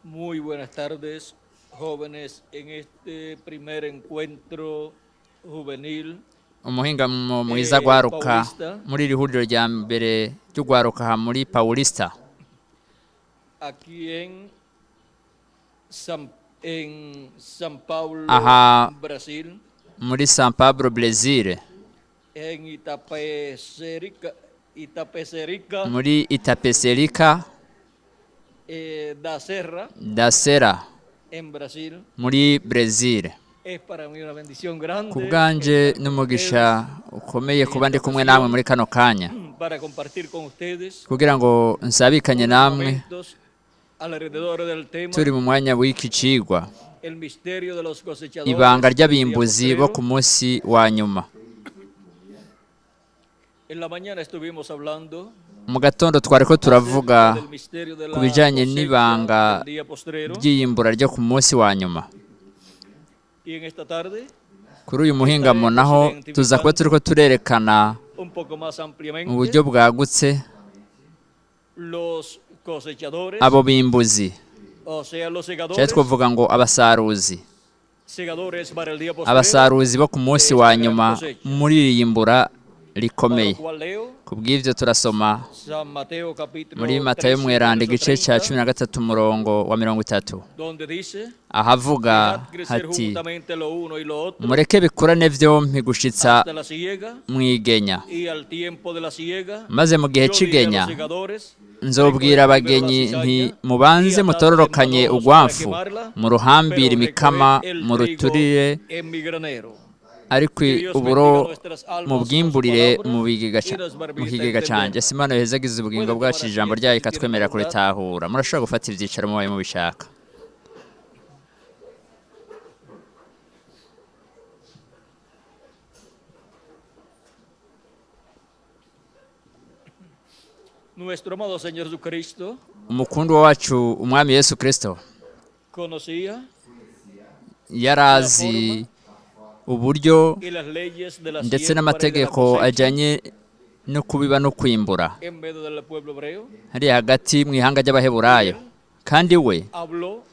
Muy buenas tardes, jóvenes, en este primer encuentro juvenil Umuhingamo mwiza gwaruka muri iri huriro rya mbere ry'ugwaruka aha muri Paulista, aquí en San Paulo, aha Brasil, muri San Pablo Brazil, en Itapecerica, Itapecerica muri Itapecerica da Serra, da Serra, en Brasil. muri Brazil. Es para mí una bendición Ku grande bwanje estar con n'umugisha ukomeye ustedes en kuba esta ndi kumwe namwe ocasión muri kano kanya para compartir con ustedes kugira ngo nsabikanye unos namwe momentos alrededor del turi tema mu mwanya w'iki cigwa, el misterio de los ibanga cosechadores del día ry'abimbuzi bo ku postrero. munsi wa nyuma. En la mañana estuvimos hablando Mu gatondo twariko acerca turavuga del misterio de ku la bijanye cosecha n'ibanga del día postrero ry'iyimbura ryo ku munsi wa nyuma. y en esta tarde Kuri uyu muhingamo estaremos naho tuza kuba identificando turiko turerekana un poco más mu ampliamente buryo bwagutse los cosechadores, abo bimbuzi, o sea, los canke segadores, twovuga ngo abasaruzi, segadores para el día postrero abasaruzi bo ku de munsi esta wa gran nyuma cosecha. muri iri yimbura Para lo rikomeye. cual leo Ku bw'ivyo turasoma San Mateo muri capítulo Matayo 13, mweranda verso igice ca 30, 13 umurongo wa 30, donde dice: ahavuga Dejad crecer hati juntamente lo uno y lo otro mureke bikurane vyompi gushitsa hasta la siega, mwigenya, y al tiempo de la siega, maze mu gihe yo diré a los c'igenya segadores: nzobwira recoged primero la abagenyi nti cizaña y mubanze atad en mutororokanye manojos para ugwamfu, quemarla, muruhambire pero imikama, recoged el trigo muruturire, en mi granero. ariko Que Dios uburo bendiga nuestras almas con su mubwimburire palabra mu bigega y nos mu permita kigega canje. entenderla. Ese Imana yohezagiza ubugingo Pueden tomar bwacu ijambo asiento ryayo si tienen la ikatwemerera bondad. kuritahura. Murashobora gufata ivyicaro mubaye mubishaka. Nuestro amado Señor Jesucristo Umukundwa wacu umwami Yesu Kristo conocía la yarazi forma uburyo y las leyes de la ndetse siembra y de la n'amategeko cosecha ajanye no kubiba no kwimbura en medio del pueblo hebreo. hariya hagati mu ihanga Y ry'Abaheburayo. él Kandi we habló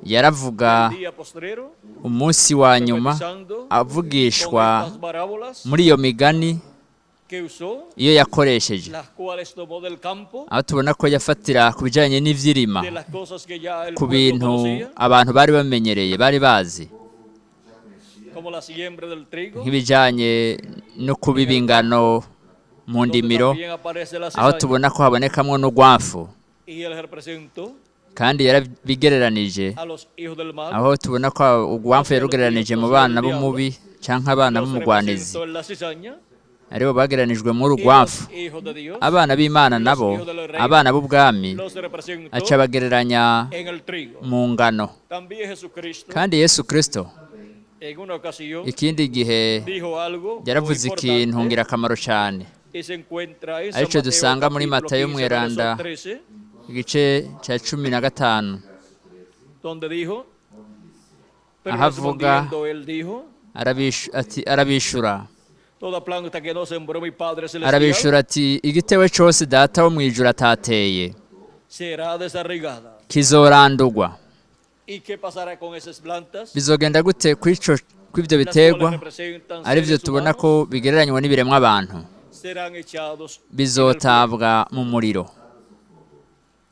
yaravuga del día postrero, umunsi wa nyuma profetizando con avugishwa estas parábolas muri iyo migani que usó, iyo yakoresheje, las cuales tomó del campo, aho tubona ko yafatira ku bijanye n'ivyirima, de las cosas que ya el ku pueblo bintu conocía, abantu bari bamenyereye bari bazi, como la siembra del trigo, nk'ibijanye no kubiba en el ingano campo, mu donde ndimiro, también aparece la aho cizaña. tubona ko habonekamwo n'urwafu. Y él representó Kandi yarabigereranije, a los hijos del mal, aho tubona ko o urwamfu sea, los hijos, yarugereranije mu o sea, bana del diablo, b'umubi canke abana los b'umugwanizi, representó en la cizaña, aribo bagereranijwe muri y los urwamfu. hijos de Dios, Abana b'Imana los nabo, hijos del reino, abana b'ubwami, los aca representó abagereranya en el trigo. mu ngano. También Jesucristo, Kandi Yesu Kristo en una ocasión, ikindi gihe dijo algo muy yaravuze ikintu importante ngirakamaro cane, y se encuentra en San arico Mateo dusanga muri capítulo Matayo 15, verso mweranda 13, igice ca 15, donde dijo, pero aho avuga respondiendo él dijo: ati arabishura, toda planta que no sembró mi Padre Celestial arabishura ati igitewe cose data wo mw'ijuru atateye será desarraigada. kizorandurwa. ¿Y qué pasará con esas plantas? Bizogenda gute kw'ico kw'ivyo Las cuales biterwa, representan arivyo seres tubona humanos, ko bigereranywa n'ibiremwa abantu, serán echados en el fuego. bizotabwa mu muriro.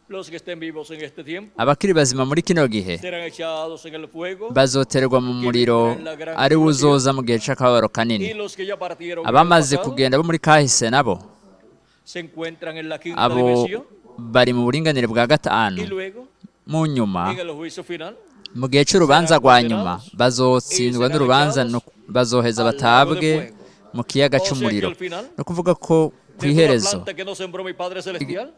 Los que estén vivos en este tiempo Abakiri bazima muri kino gihe serán echados en el fuego bazoterwa mu que muriro vendrá en la gran ari wo tribulación. uzoza mu gihe c'akababaro Y kanini. los que ya partieron en el Abamaze pasado kugenda bo muri kahise nabo, se encuentran en la quinta abo dimensión bari mu buringanire bwa y gatanu. luego Mu nyuma en el juicio final mu gihe c'urubanza serán rwa nyuma condenados y bazotsindwa serán n'urubanza, echados bazoheza al lago de batabwe fuego. mu kiyaga O sea que c'umuriro. al final No kuvuga ko de toda kw'iherezo planta que no sembró mi Padre Celestial,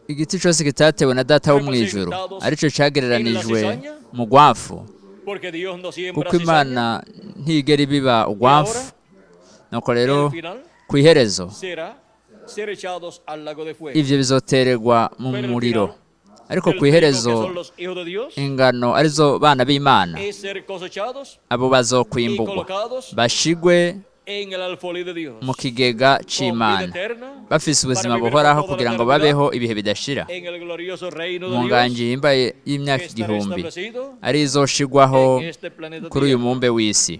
igiti cose kitatewe na data wo mw'ijuru representados arico en la cagereranijwe cizaña, mu rwafu, porque Dios no siembra kuko cizaña, Imana ntigera ibiba y urwafu. ahora Nuko rero el final kw'iherezo será ser echados al lago de fuego. ivyo bizotererwa mu Pero el muriro. final Ariko del trigo, que kw'iherezo son los hijos de Dios, ingano arizo bana b'Imana, es ser cosechados abo y bazokwimburwa colocados bashigwe en el alfolí de Dios, mu kigega con vida c'Imana, eterna, bafise ubuzima para vivir buhoraho por toda la kugira ngo eternidad babeho ibihe bidashira en el glorioso reino mu de Dios nganji yimbaye y'imyaka que estará 1000 establecido ari izoshigwaho en este planeta kuri uyu Tierra. mubumbe w'isi.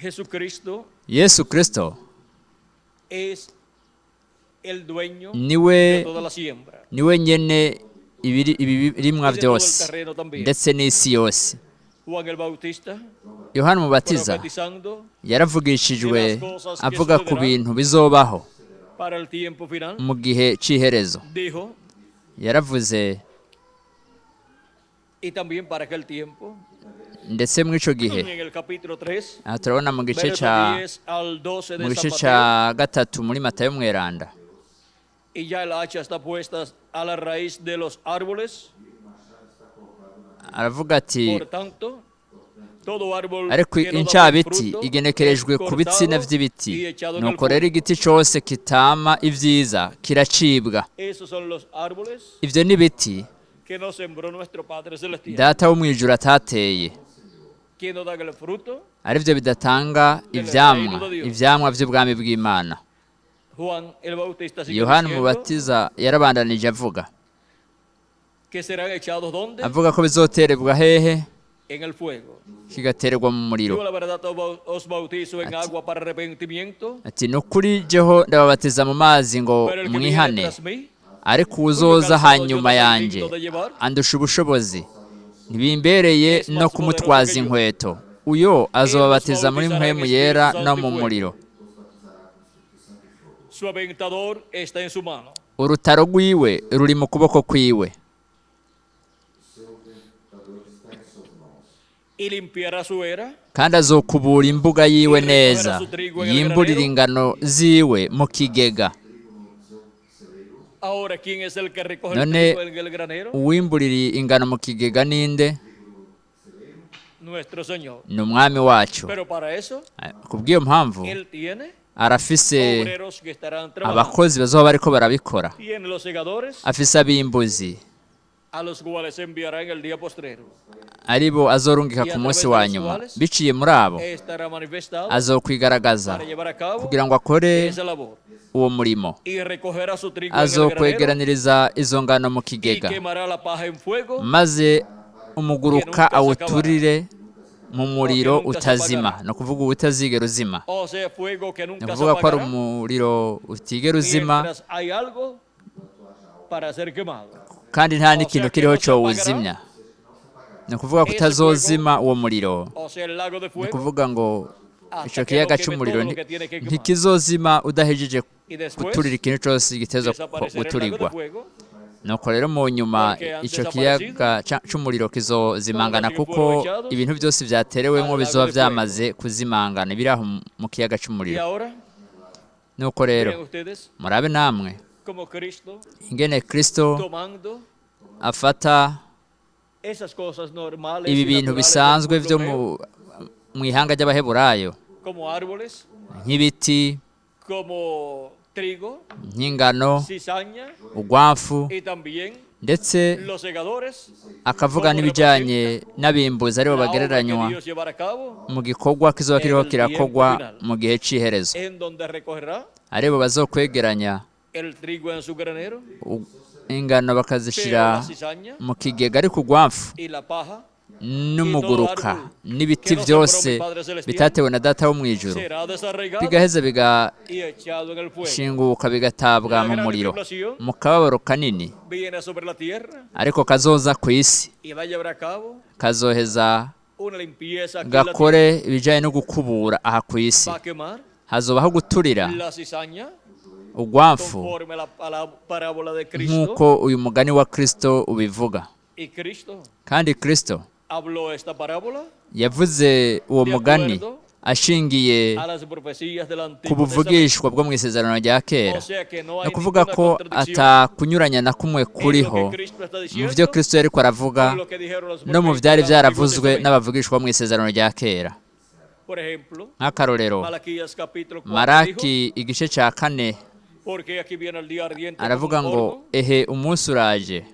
Jesucristo Yesu Kristo es el dueño niwe de toda la siembra niwe nyene ibirimwa y de todo el byose terreno también. ndetse n'isi yose. Juan el Bautista, Yohana Umubatiza profetizando yaravugishijwe avuga ku bintu bizobaho para el tiempo final, mu gihe c'iherezo. dijo, Yaravuze y también para aquel tiempo, ndetse muri ico gihe, en el capítulo 3, aha turabona mu gice versos ca 10 al 12 mu de gice San ca Mateo, gatatu muri Matayo mweranda, y ya el hacha está puesta a la raíz de los árboles, aravuga ati por tanto, todo árbol ariko que no da buen incabiti fruto igenekerejwe es ku bitsina cortado vy'ibiti, y echado en el nuko rero fuego. igiti cose kitama ivyiza kiracibwa. Esos son los árboles Ivyo ni ibiti que no sembró nuestro Padre Celestial, Data wo mw'ijuru atateye, que no dan el fruto. arivyo bidatanga ivyamwa, ivyamwa vy'ubwami bw'Imana. Juan el Bautista sigue Yohana diciendo Umubatiza yarabandanije avuga que serán echados ¿dónde? avuga ko bizoterebwa hehe? En el fuego. Kigaterwa mu muriro. Yo la verdad os bautizo en agua para arrepentimiento, Ati ni ukuri jeho ndababatiza mu mazi ngo pero el que viene mwihane, tras mí, ariko uwuzoza hanyuma yanjye andusha ubushobozi, ntibimbereye no kumutwaza inkweto, uyo azobabatiza muri mpwemu yera no mu muriro. su aventador está en su mano. Urutaro rwiwe ruri mu kuboko kwiwe, Y limpiará su era kandi azokubura imbuga yiwe neza, yimburire ingano ziwe mu kigega. Ahora, ¿quién es el que recoge el None trigo en el granero? uwimburira ingano mu kigega ninde? Nuestro Señor. Ni umwami wacu. Pero para eso, Kubw'iyo mpamvu Él tiene arafise obreros que estarán trabajando. abakozi bazoba bariko barabikora, Tiene los segadores afise abimbuzi a los cuales enviará en el día postrero. aribo azorungika ku munsi wa nyuma. Biciye muri abo Estará manifestado azokwigaragaza para llevar a cabo kugira ngo akore esa labor. uwo murimo. Y recogerá su trigo en el granero Azokwegeraniriza izo ngano mu y kigega, quemará la paja en fuego maze umuguruka awuturire mu muriro utazima, ni ukuvuga ubutazigera uzima. O sea, fuego que Ni nunca se ukuvuga ko ari apagará umuriro utigera uzima, mientras hay algo para ser quemado. kandi nta n'ikintu kiriho cowuzimya. Ni ukuvuga ko utazozima uwo muriro. O sea, el lago de Ni fuego ukuvuga ngo hasta ico que kiyaga no queme c'umuriro todo lo que tiene que quemar. ntikizozima udahejeje Y después guturira ikintu cose gitezwa desaparecerá el lago de guturirwa. fuego Nuko rero mu nyuma ico kiyaga c'umuriro kizozimangana, kuko ibintu byose vyaterewemwo bizoba vyamaze kuzimangana, biri aho mu kiyaga Y c'umuriro. ahora, Nuko rero miren ustedes murabe namwe como Cristo ingene Kristo tomando afata esas cosas normales ibi y bintu naturales del bisanzwe pueblo vyo hebreo, mu ihanga ry'Abaheburayo, como árboles, nk'ibiti, como trigo, nk'ingano, cizaña ugwamfu, y también ndetse los segadores, akavuga n'ibijanye n'abimbuzi aribo la obra que bagereranywa Dios llevará a cabo, mu gikorwa kizoba kiriho kirakogwa mu gihe c'iherezo, en donde recogerá aribo bazokwegeranya el trigo en su granero, ingano pero bakazishira la cizaña mu kigega, ariko ugwamfu y la paja n'umuguruka n'ibiti byose bitatewe na Data wo mw'ijuru será desarraigado bigaheza y echado en el fuego. bigashinguka bigatabwa mu muriro, mu kababaro kanini Viene sobre la tierra ariko kazoza ku isi, y va a llevar a cabo kazoheza una limpieza aquí en la tierra. gakore ibijanye no gukubura aha ku isi. Va a quemar Hazobaho guturira la cizaña ugwamfu conforme a la parábola de Cristo. nk'uko uyu mugani wa Kristo ubivuga. Y Cristo Kandi Kristo habló esta parábola yavuze uwo mugani ashingiye a las profecías del ku Antiguo Testamento. buvugishwa bwo mu isezerano rya kera. O sea que no Ni hay ukuvuga ninguna ko contradicción atakunyuranya na kumwe en lo kuriho que Cristo está mu byo diciendo Kristo yariko aravuga con lo que dijeron los no mu profetas vyari del Antiguo vyaravuzwe Testamento. n'abavugishwa bo mu isezerano rya kera. Por ejemplo, Nk'akarorero, Malaquías capítulo 4 dijo, Maraki igice ca 4 porque aquí viene el día ardiente como aravuga un ngo horno ehe umunsi uraje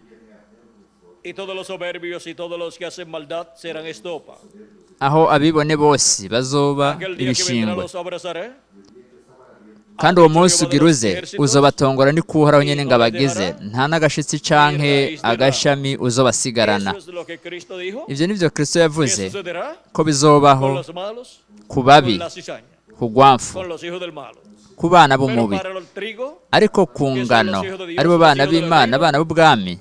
y Y todos los soberbios y todos los que hacen maldad serán estopa. Aho abibone bose bazoba Aquel día que vendrá ibishingwe. los abrazaré. Kandi uwo munsi ugira uze uzobatongora, ni kuhoraho nyine ngo abagize, nta n'agashitsi canke agashami uzobasigarana. Eso es lo que Cristo dijo. Ivyo nivyo Kristo Que yavuze sucederá ko bizobaho con los malos, ku babi, con la cizaña, ku rwamfu, con los hijos del malo. ku bana Pero b'umubi. para el trigo, Ariko ku ngano, aribo bana b'Imana, abana b'ubwami,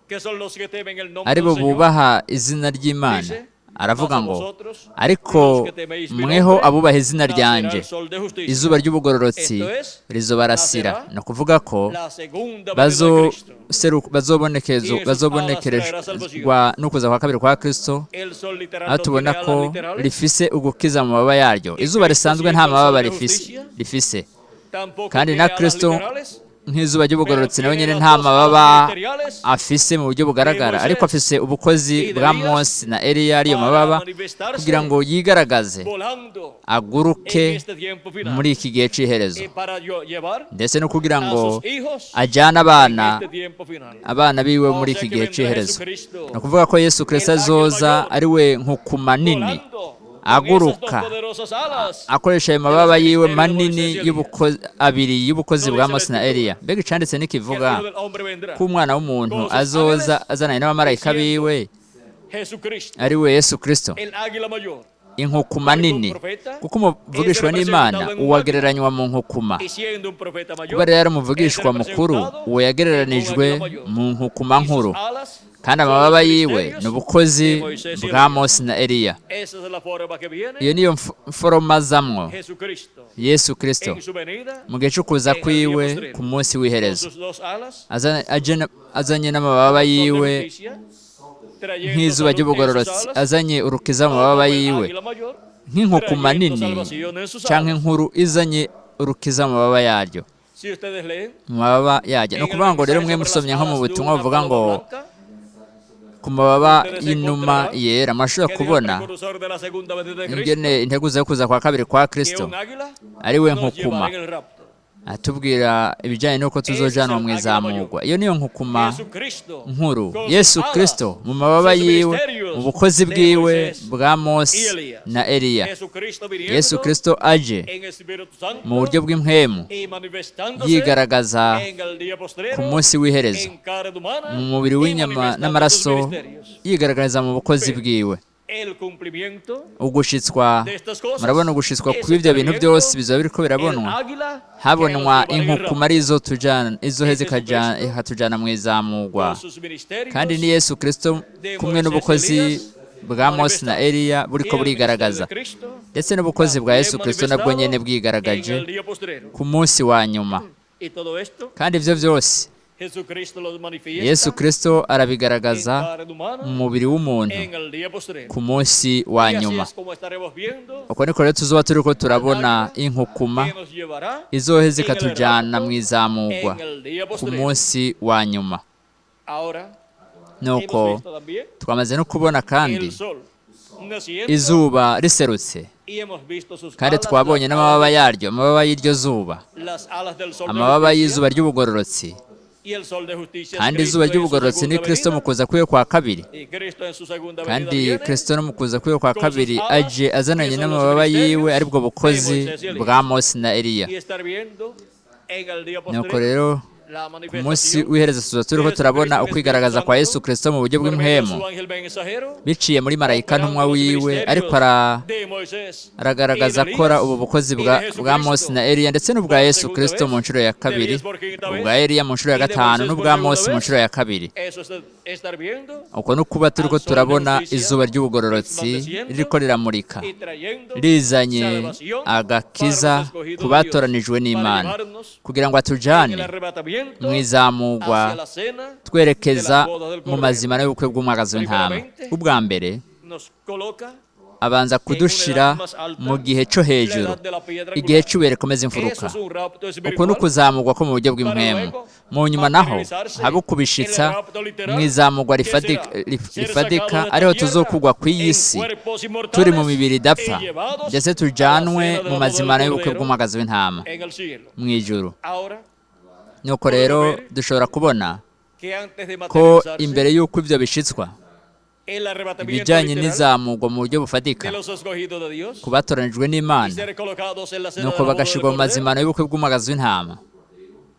que son los que temen el nombre aribo del Señor, bubaha izina ry'Imana, dice, aravuga mas a ngo: vosotros, "Ariko los que teméis mi mweho nombre, abubaha izina nacerá ryanje, el sol de justicia." izuba ry'ubugororotsi Esto es, rizobarasira." nacerá Ni ukuvuga ko la segunda venida de Cristo. bazobonekerezwa n'ukuza kwa kabiri kwa Kristo. El sol literal Aho no tubona tiene ko alas literales, rifise ugukiza mu mababa yaryo. Izuba risanzwe nta mababa rifise, tampoco kandi tiene na alas Kristo literales, nk'izuba ry'ubugororotsi nawe pero nyine tiene nta las dos mababa alas ministeriales afise mu buryo bugaragara, ariko afise ubukozi bwa Mose na Eliya, ariyo para mababa, manifestarse kugira ngo yigaragaze, volando aguruke en este tiempo final muri iki gihe c'iherezo, y para llevar ndetse no kugira a ngo sus hijos ajyane en abana este tiempo final. abana biwe O muri sea iki que gihe vendrá c'iherezo. Jesucristo Ni ukuvuga ko Yesu Kristo el águila azoza mayor, ari we nkukuma nini, volando con esas dos aguruka poderosas alas akoresha ayo de los mababa yiwe ministerios de manini Moisés y Elías. abiri y'ubukozi No bwa dice la Mose na escritura Eliya. Mbega icanditse que el ntikivuga Hijo del Hombre vendrá ko umwana w'umuntu con sus azoza ángeles azananye n'abamarayika diciendo, biwe, Jesucristo, ari we Yesu Kristo, el águila mayor, inkukuma porque un nini? profeta Kuko es umuvugishwa n'Imana representado en un águila, uwagereranywa mu nkukuma. y siendo un profeta Kuba mayor, rero ari es umuvugishwa mukuru, representado uwo en un yagereranijwe águila mayor. mu nkukuma Y sus nkuru, alas kandi son los amababa yiwe ministerios ni ubukozi de Moisés y bwa Elías. Mose na Eliya. Esa es la forma que viene Iyo niyo foroma azamwo Jesucristo Yesu Kristo en su venida mu gihe cyo kuza en el día kwiwe postrero, ku munsi con w'iherezo, sus dos alas, azanye n'amababa sol de yiwe justicia, trayendo nk'izuba salud en sus ry'ubugororotsi, alas, azanye urukiza mu o mababa como el yiwe, águila mayor, nk'inkukuma trayendo nini salvación en sus canke alas. inkuru izanye urukiza mu mababa yaryo, Si ustedes leen mu mababa yaryo. Ni en el ukuvuga ngo rero mensaje mwe sobre las musomye nko mu alas de butumwa una buvuga paloma ngo blanca, ku mababa ustedes y'inuma encontrarán yera, mwashobora que dijo el kubona precursor de la segunda venida de Cristo, ingene integuza yo kuza kwa kabiri kwa que Kristo un águila ari we nos nkukuma, llevará en el rapto. atubwira ibijyanye n'uko Ese es tuzojanwa el mu águila mayor. izamurwa. Iyo niyo nkukuma Jesucristo nkuru, con sus Yesu alas, Kristo mu mababa sus yiwe, mu ministerios bukozi de bwiwe Moisés bwa y Mose Elías. na Eliya. Jesucristo Yesu viniendo Kristo aje en Espíritu mu buryo Santo bw'impwemu, y manifestándose yigaragaza en el día ku postrero munsi w'iherezo en carne humana mu mubiri y w'inyama manifestando sus n'amaraso, ministerios. yigaragariza mu bukozi Pero bwiwe. el cumplimiento Ugushitswa, de estas cosas murabona ugushitswa es kw'ibyo estar bintu byose viendo bizoba biriko el birabonwa, águila que nos habonwa llevará en el inkukuma rapto. arizo tujana, izoheza Es Jesucristo ikatujana mu izamurwa. con sus Kandi ni ministerios Yesu Kristo de kumwe Moisés y n'ubukozi Elías bwa Mose na manifestando. Eliya Y buriko el ministerio de burigaragaza, Cristo ndetse n'ubukozi bwa también Yesu Kristo nabwo manifestado nyene en bwigaragaje el día postrero. ku munsi wa nyuma. Y todo esto Kandi ivyo vyose Jesucristo los Yesu manifiesta Kristo en arabigaragaza carne humana mu mubiri w'umuntu en el día postrero. ku munsi wa Y así nyuma. es como estaremos viendo Uko niko rero tuzoba turiko al turabona águila inkukuma que nos llevará izoheza en el ikatujana mu rapto izamurwa en el día ku postrero. munsi wa nyuma. Ahora hemos Nuko visto también twamaze no kubona kandi el sol naciendo izuba riserutse, y hemos visto sus kandi alas, twabonye las n'amababa alas, yaryo, amababa y'iryo zuba, las alas del sol de amababa justicia, y'izuba ry'ubugororotsi. y el sol de justicia es Kandi izuba Cristo en su ry'ubugororotsi ni segunda Kristo mu venida, kuza kwiwe kwa kabiri. y Cristo en su segunda venida Kandi viene Kristo no mu kuza kwiwe kwa con sus kabiri alas, aje que azananye son los n'amababa yiwe, ministerios aribwo de bukozi Moisés y bwa Elías. Mose na Eliya. Y estar viendo en el día Nuko postrero rero la ku munsi manifestación w'iherezo tuzoba de turiko turabona Jesucristo en Espíritu ukwigaragaza kwa Yesu Santo Kristo mu buryo por medio de bw'impwemu, su ángel mensajero, biciye muri marayika ntumwa operando los wiwe, ariko ministerios de Moisés y de aragaragaza akora Elías ubu bukozi y de bwa Mose Jesucristo na Eliya, ndetse n'ubwa por Yesu segunda Kristo mu vez, nshuro ya de kabiri, Elías por quinta ubwa vez Eliya mu nshuro ya y de gatanu, Moisés por n'ubwa segunda Mose mu vez. nshuro ya kabiri. Eso es estar viendo Uko ni ukuba turiko al sol de turabona justicia izuba ry'ubugororotsi resplandeciendo ririko riramurika, y trayendo rizanye salvación para los agakiza escogidos ku de Dios, batoranijwe para n'Imana, llevarnos kugira ngo en atujane el arrebatamiento mu izamurwa, hacia la cena de twerekeza las bodas del mu Cordero. mazimano y'ubukwe bw'umwagazi w'intama. Primeramente, Ubwa mbere nos coloca abanza en una kudushira edad más mu alta, gihe cyo la hejuru, edad de la piedra igihe angular. cy'ibuye rikomeza Eso imfuruka. es un rapto Uku ni espiritual ukuzamurwa ko mu buryo para bw'impwemu, luego mu nyuma naho materializarse habe en el ukubishitsa rapto mu literal, izamurwa que será ser rifatika, sacados de esta ariho tierra tuzokugwa ku iyi en si cuerpos turi mu inmortales mibiri y idapfa, llevados ndetse a la tujanwe cena de mu la boda del mazimano y'ubukwe Cordero bw'umwagazi w'intama en el cielo. mu ijuru. Ahora Nuko rero podemos ver dushobora kubona Que antes de ko materializarse imbere y'uko ivyo bishitswa, el arrebatamiento ibijanye literal n'izamurwa mu buryo bufatika de los escogidos de Dios ku batoranijwe y n'Imana, ser colocados en la cena de nuko la boda del bagashirwa mu Cordero, mazimano y'ubukwe bw'umwagazi w'intama,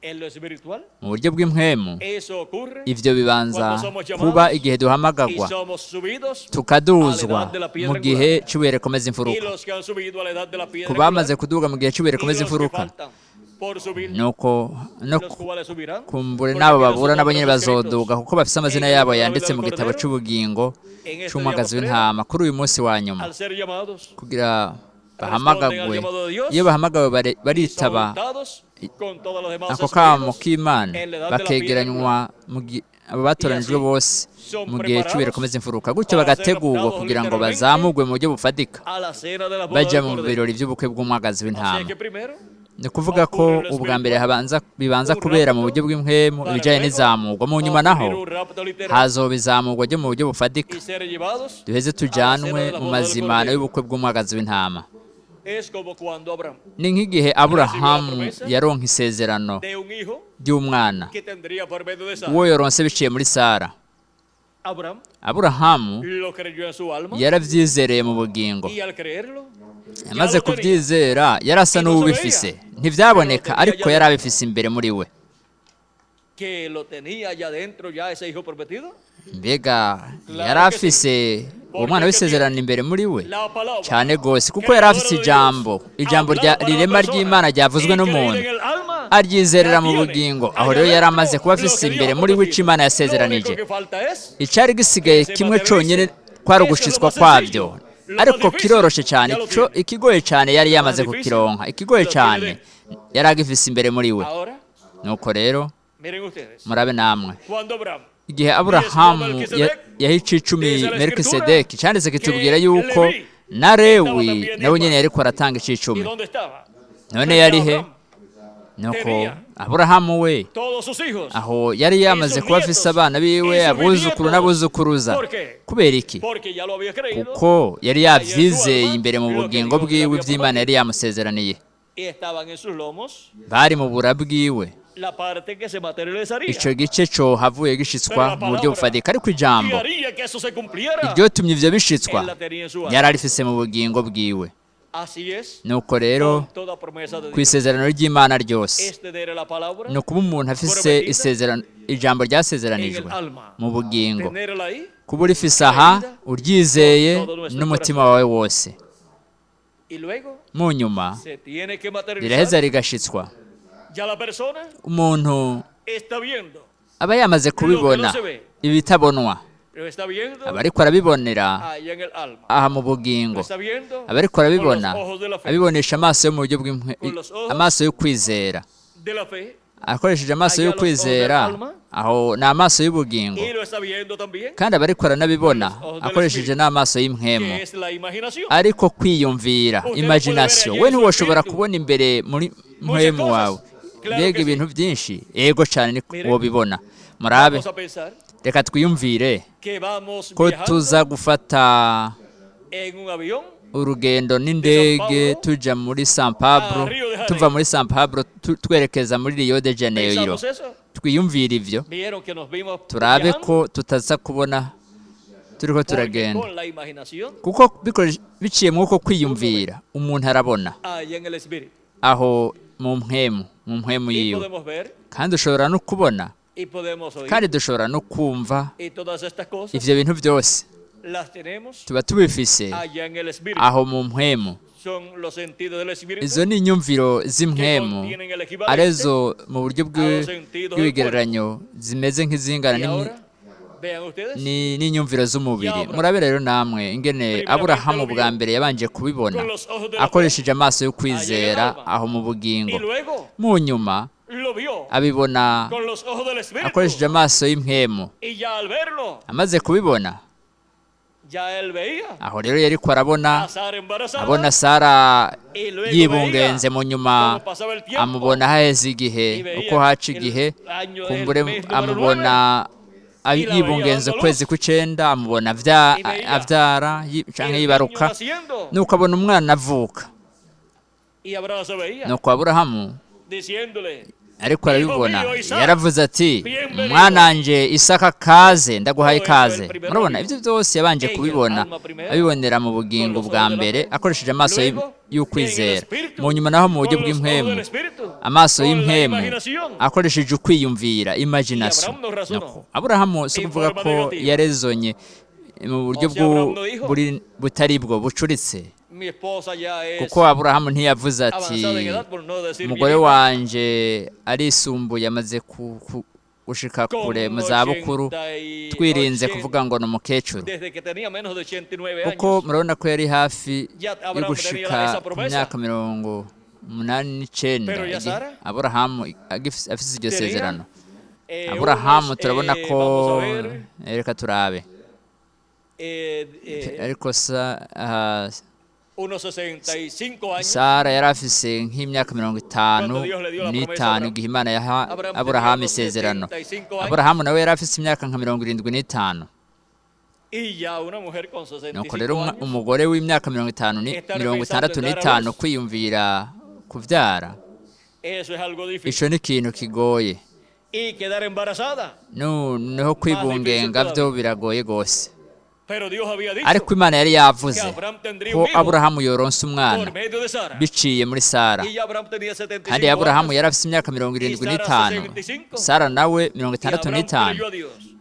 en lo espiritual, mu buryo bw'impwemu, eso ocurre ivyo bibanza kuba igihe y duhamagagwa somos subidos, tukaduzwa mu gihe cy'ibuye rikomeza y imfuruka. los que han subido a la edad de la piedra Ku bamaze angular, kuduga mu gihe cy'ibuye y rikomeza los que imfuruka, faltan por subir, nuko no los cuales subirán, kumbure porque n'abo tienen babura sus nabo nyene nombres escritos bazoduga, kuko bafise amazina en el yabo libro de la vida yanditse del mu gitabo Cordero, c'ubugingo en este día c'umwagazi postrero, w'intama kuri uyu munsi wa nyuma, al ser llamados, kugira responden al bahamagagwe. llamado de Dios Iyo bahamagawe y son baritaba juntados con todos los demás ako kamo escogidos k'Imana, en la edad de la piedra bakegeranywa mu abo y batoranijwe así bose son mu gihe cy'ibuye preparados rikomeza imfuruka, gutyo para ser bagategurwa raptados kugira ngo literalmente bazamurwe mu buryo bufatika a la cena de la boda baja del mu Cordero. birori by'ubukwe bw'umwagazi Así w'intama. es que primero Ni ukuvuga ko ocurre lo ubwa mbere espiritual, habanza bibanza un kubera mu buryo rapto bw'impwemu para ibijanye luego n'izamurwa, mu nyuma naho ocurrir un rapto literal hazoba izamurwa ryo mu buryo bufatika, y ser llevados duheze a la cena tujanwe de la mu boda del mazimano Cordero. y'ubukwe bw'umwagazi w'intama. Es como cuando Abraham Ni nk'igihe recibió la Aburahamu promesa yaronka isezerano de un hijo ry'umwana que tendría por medio de Sara. uwo yoronse biciye muri Sara. Abraham Aburahamu lo creyó en su alma yaravyizereye mu bugingo. y al creerlo ya Amaze lo tenía kuvyizera yarasa y no se veía, n'uwubifise, pero lo ntivyaboneka tenía ariko ya yari dentro. abifise imbere muri we. Que lo tenía ya dentro ya ese hijo prometido. Mbega yari Claro que sí, afise uwo porque mwana el que tiene w'isezerano imbere muri we la palabra cyane gose, kuko yari afise creadora de Dios ijambo, ijambo hablada para la rirema persona ry'Imana ryavuzwe y creída n'umuntu, en el alma, aryizerera ya mu tiene bugingo. Aho allá rero yari amaze dentro kuba lo afise que Dios imbere ha muri we ico prometido. Imana Lo único yasezeranije. que falta es Icari gisigaye que se kimwe conyene materialice. kwari Eso es lo ugushitswa más kwavyo, sencillo. Lo más ariko difícil kiroroshe cyane. ya lo Ico tiene. ikigoye cyane yari Lo más yamaze difícil kukironka, ikigoye lo tiene cyane dentro. yari agifise imbere muri we. Ahora, Nuko rero miren ustedes, murabe namwe, cuando Abraham igihe diezmó a Aburahamu Melquisedec, yaha icicumi dice la escritura Melikisedeki, canditse kitubwira que yuko Leví na estaba Lewi también nawe nyene diezmando. yariko aratanga ¿Y icicumi. dónde estaba? None Frente a yari he? Abraham Nuko tenía Aburahamu we todos sus hijos aho yari y yamaze sus kuba afise nietos abana y biwe, sus abuzukuru bisnietos. n'abuzukuruza. ¿Por qué? Kubera iki? Porque ya lo había creído Kuko yari allá en su yavyizeye alma imbere mu lo que bugingo Dios le bwiwe había ivy'Imana yari prometido. yamusezeraniye. Y estaban en sus lomos Bari mu bura bwiwe, la parte que se materializaría. ico gice cohavuye Pero gishitswa la mu buryo palabra bufatika, ariko que ijambo haría que eso se cumpliera, iryotumye ivyo bishitswa él la tenía en su yari alma. arifise mu bugingo bwiwe. Así es Nuko rero con toda promesa de ku Dios. isezerano ry'Imana ryose, Es tener la palabra ni ukuba umuntu afise prometida isezerano, ijambo en el ryasezeranijwe alma. mu bugingo, Tenerla ahí kuba urifise aha creída uryizeye con todo nuestro n'umutima corazón. wawe wose. Y luego Mu nyuma se tiene que riraheza materializar. rigashitswa. Ya la persona Umuntu está viendo aba yamaze lo que no kubibona, se ve. ibitabonwa Lo está aba viendo ariko arabibonera allá en el alma. aha mu Lo bugingo, está viendo aba ariko con los arabibona ojos de la fe. abibonesha amaso yo mu buryo Con los ojos amaso yo kwizera, de la fe. akoresheje amaso Allá yo los ojos del kwizera, alma. aho ni amaso y'ubugingo, Y lo está viendo también kandi aba ariko con los aranabibona ojos del akoresheje espíritu, n'amaso y'impwemu, que es la imaginación. ariko kwiyumvira, Usted no puede ver imagination. allí We en su ntiwoshobora espíritu kubona imbere muri muchas mpwemu wawe cosas. Claro mbega que sí. ibintu byinshi. Yego cyane ni Miren, wobibona. Murabe, vamos a pensar reka twiyumvire que vamos ko tuza viajando gufata en un avión urugendo de San n'indege Pablo tuja muri San a Pablo, Río de tuva Janeiro. muri San Pablo twerekeza muri Rio de Janeiro. ¿Pensamos eso? Twiyumvire ivyo, Vieron que nos vimos turabe viajando ko tutaza kubona turiko porque turagenda, con la imaginación kuko biciye muri uko uno ve kwiyumvira umuntu arabona allá en el espíritu. aho mu mpwemu Y yiwe, podemos ver kandi ushobora no kubona, y podemos oír. kandi dushobora no kumva. Y todas estas cosas Ivyo bintu byose las tenemos tuba tubifise allá en el espíritu. aho mu mpwemu. Son los sentidos del espíritu Izo ni inyumviro que z'impwemu, contienen el equivalente arizo mu buryo a los sentidos del cuerpo. bw'ibigereranyo zimeze nk'izingana Y ahora, vean ustedes, n'inyumviro ya z'umubiri. Abraham Murabe rero namwe ingene primeramente Aburahamu lo bwa vio mbere yabanje kubibona con los ojos de la fe akoresheje amaso yo allá en el kwizera alma. aho mu Y bugingo, luego mu nyuma lo vio abibona con los ojos del akoresheje espíritu. amaso y'impwemu. Y ya al verlo, Amaze kubibona, ya él veía aho rero yariko arabona, a Sara embarazada abona Sara y luego veía yibungenze, mu nyuma cómo pasaba el tiempo amubona haheze y igihe, veía uko haca el igihe, año del kumbure mes número 9 amubona y la veía yibungenze dando ukwezi luz kw'icenda, amubona y veía avyara canke el niño yibaruka, naciendo nuko abona umwana avuka. y Abraham se veía Nuko Aburahamu diciéndole Ariko arabibona, yaravuze ati: "Mwananje Isaka, kaze, ndaguhaye ikaze." Murabona, ibyo byose yabanje kubibona, abibonera mu bugingo bwa mbere akoresheje amaso y'ukwizera, mu nyuma naho mu buryo bw'impwemu, amaso y'impwemu, akoresheje ukwiyumvira, imagination. Aburahamu si ukuvuga ko yarezonye mu buryo butari bwo bucuritse, kuko Aburahamu ntiyavuze ati: "Umugore wanje arisumbuye, amaze gushika kure mu zabukuru," twirinze kuvuga ngo ni umukecuru, kuko murabona ko yari hafi yo gushika ku myaka 89 Aburahamu afise iryo sezerano. Aburahamu turabona ko, reka turabe, ariko Sara yari afise nk'imyaka 55 igihe Imana yaha Aburahamu isezerano. Aburahamu nawe yari afise imyaka nka 75. Nuko rero umugore w'imyaka 50, 65, kwiyumvira kubyara, ico ni ikintu kigoye. Noneho kwibungenga byo biragoye rwose. Ariko Imana yari yavuze ko Aburahamu yoronsa umwana biciye muri Sara, kandi Aburahamu yari afite imyaka 75, Sara nawe 65.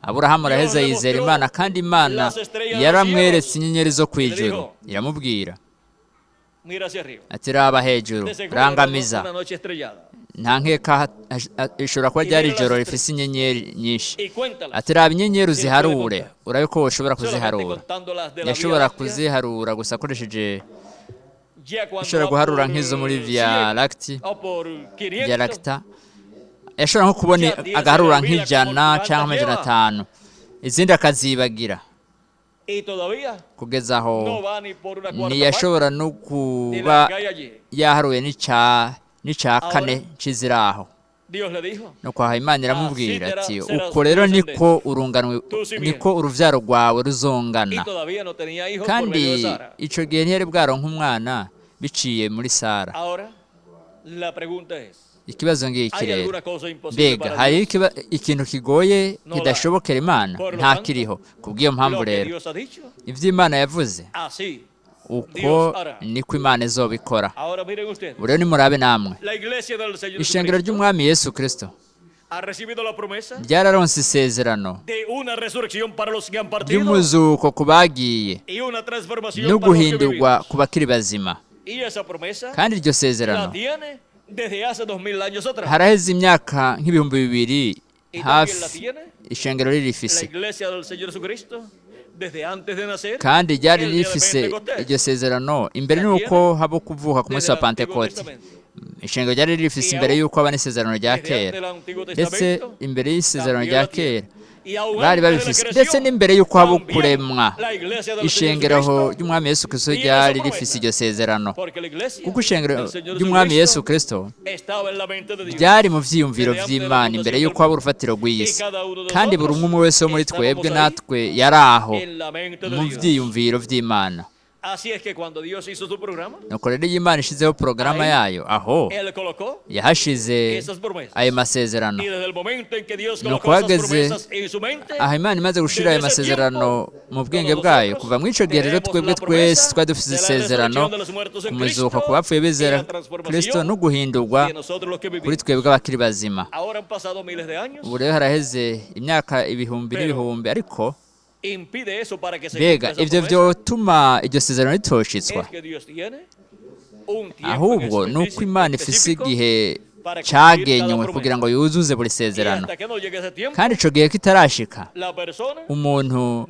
Aburahamu araheza yizera Imana, kandi Imana yaramweretse inyenyeri zo ku ijuru, iramubwira ati: "Raba hejuru, rangamiza." Nta nkeka ishobora kuba ryari ijoro rifise inyenyeri nyinshi. Ati: "Raba inyenyeri uziharure, urabe ko ushobora kuziharura." Yashobora kuziharura gusa akoresheje, ishobora guharura nk'izo muri Via Lactea, Via Lactea yashobora nko kubona agaharura nk'100 cyangwa 500, izindi akazibagira, kugeza aho ntiyashobora no kuba yaharuye n'icya kane cy'iziraho. Nuko aha Imana iramubwira ati: "Uko rero niko urunganwe, niko urubyaro rwawe ruzongana." Kandi icyo gihe ntiyari bwaronka umwana biciye muri Sara. Ikibazo ngiki rero: mbega hari ikintu kigoye kidashobokera Imana? Nta kiriho. Kubw'iyo mpamvu rero, ibyo Imana yavuze, uko niko Imana izobikora. Ubu rero nimurabe namwe, ishengero ry'Umwami Yesu Kirisito ryararonse isezerano ry'umuzuko ku bagiye no guhindurwa ku bakiri bazima, kandi iryo sezerano haraheze imyaka nk'2000 hafi ishengero ririfise, kandi ryari rifise iryo sezerano imbere n'uko haba kuvuka ku munsi wa Pantekote. Ishengero ryari rifise imbere y'uko haba n'isezerano rya kera, ndetse imbere y'isezerano rya kera bari babifise, ndetse n'imbere y'uko haba kuremwa, ishengero ry'Umwami Yesu Kirisito ryari rifise iryo sezerano, kuko ishengero ry'Umwami Yesu Kirisito ryari mu vyiyumviro vy'Imana imbere y'uko haba urufatiro rw'iyi si, kandi buri umwe wese wo muri twebwe natwe yari aho mu vyiyumviro vy'Imana. Nuko rero iyo Imana ishizeho porogaramu yayo, aho yahashize ayo masezerano. Nuko hageze aho Imana imaze gushira ayo masezerano mu bwenge bwayo, kuva muri icyo gihe rero twebwe twese twari dufite isezerano ku muzuko ku bapfuye bizera Kristo no guhindurwa kuri twebwe abakiri bazima. Ubu rero haraheze imyaka ibihumbi n'ibihumbi, ariko mbega ibyo byotuma iryo sezerano ritoshitswa? Ahubwo ni uko Imana ifise igihe cyagenywe kugira ngo yuzuze buri sezerano, kandi icyo gihe kitarashika umuntu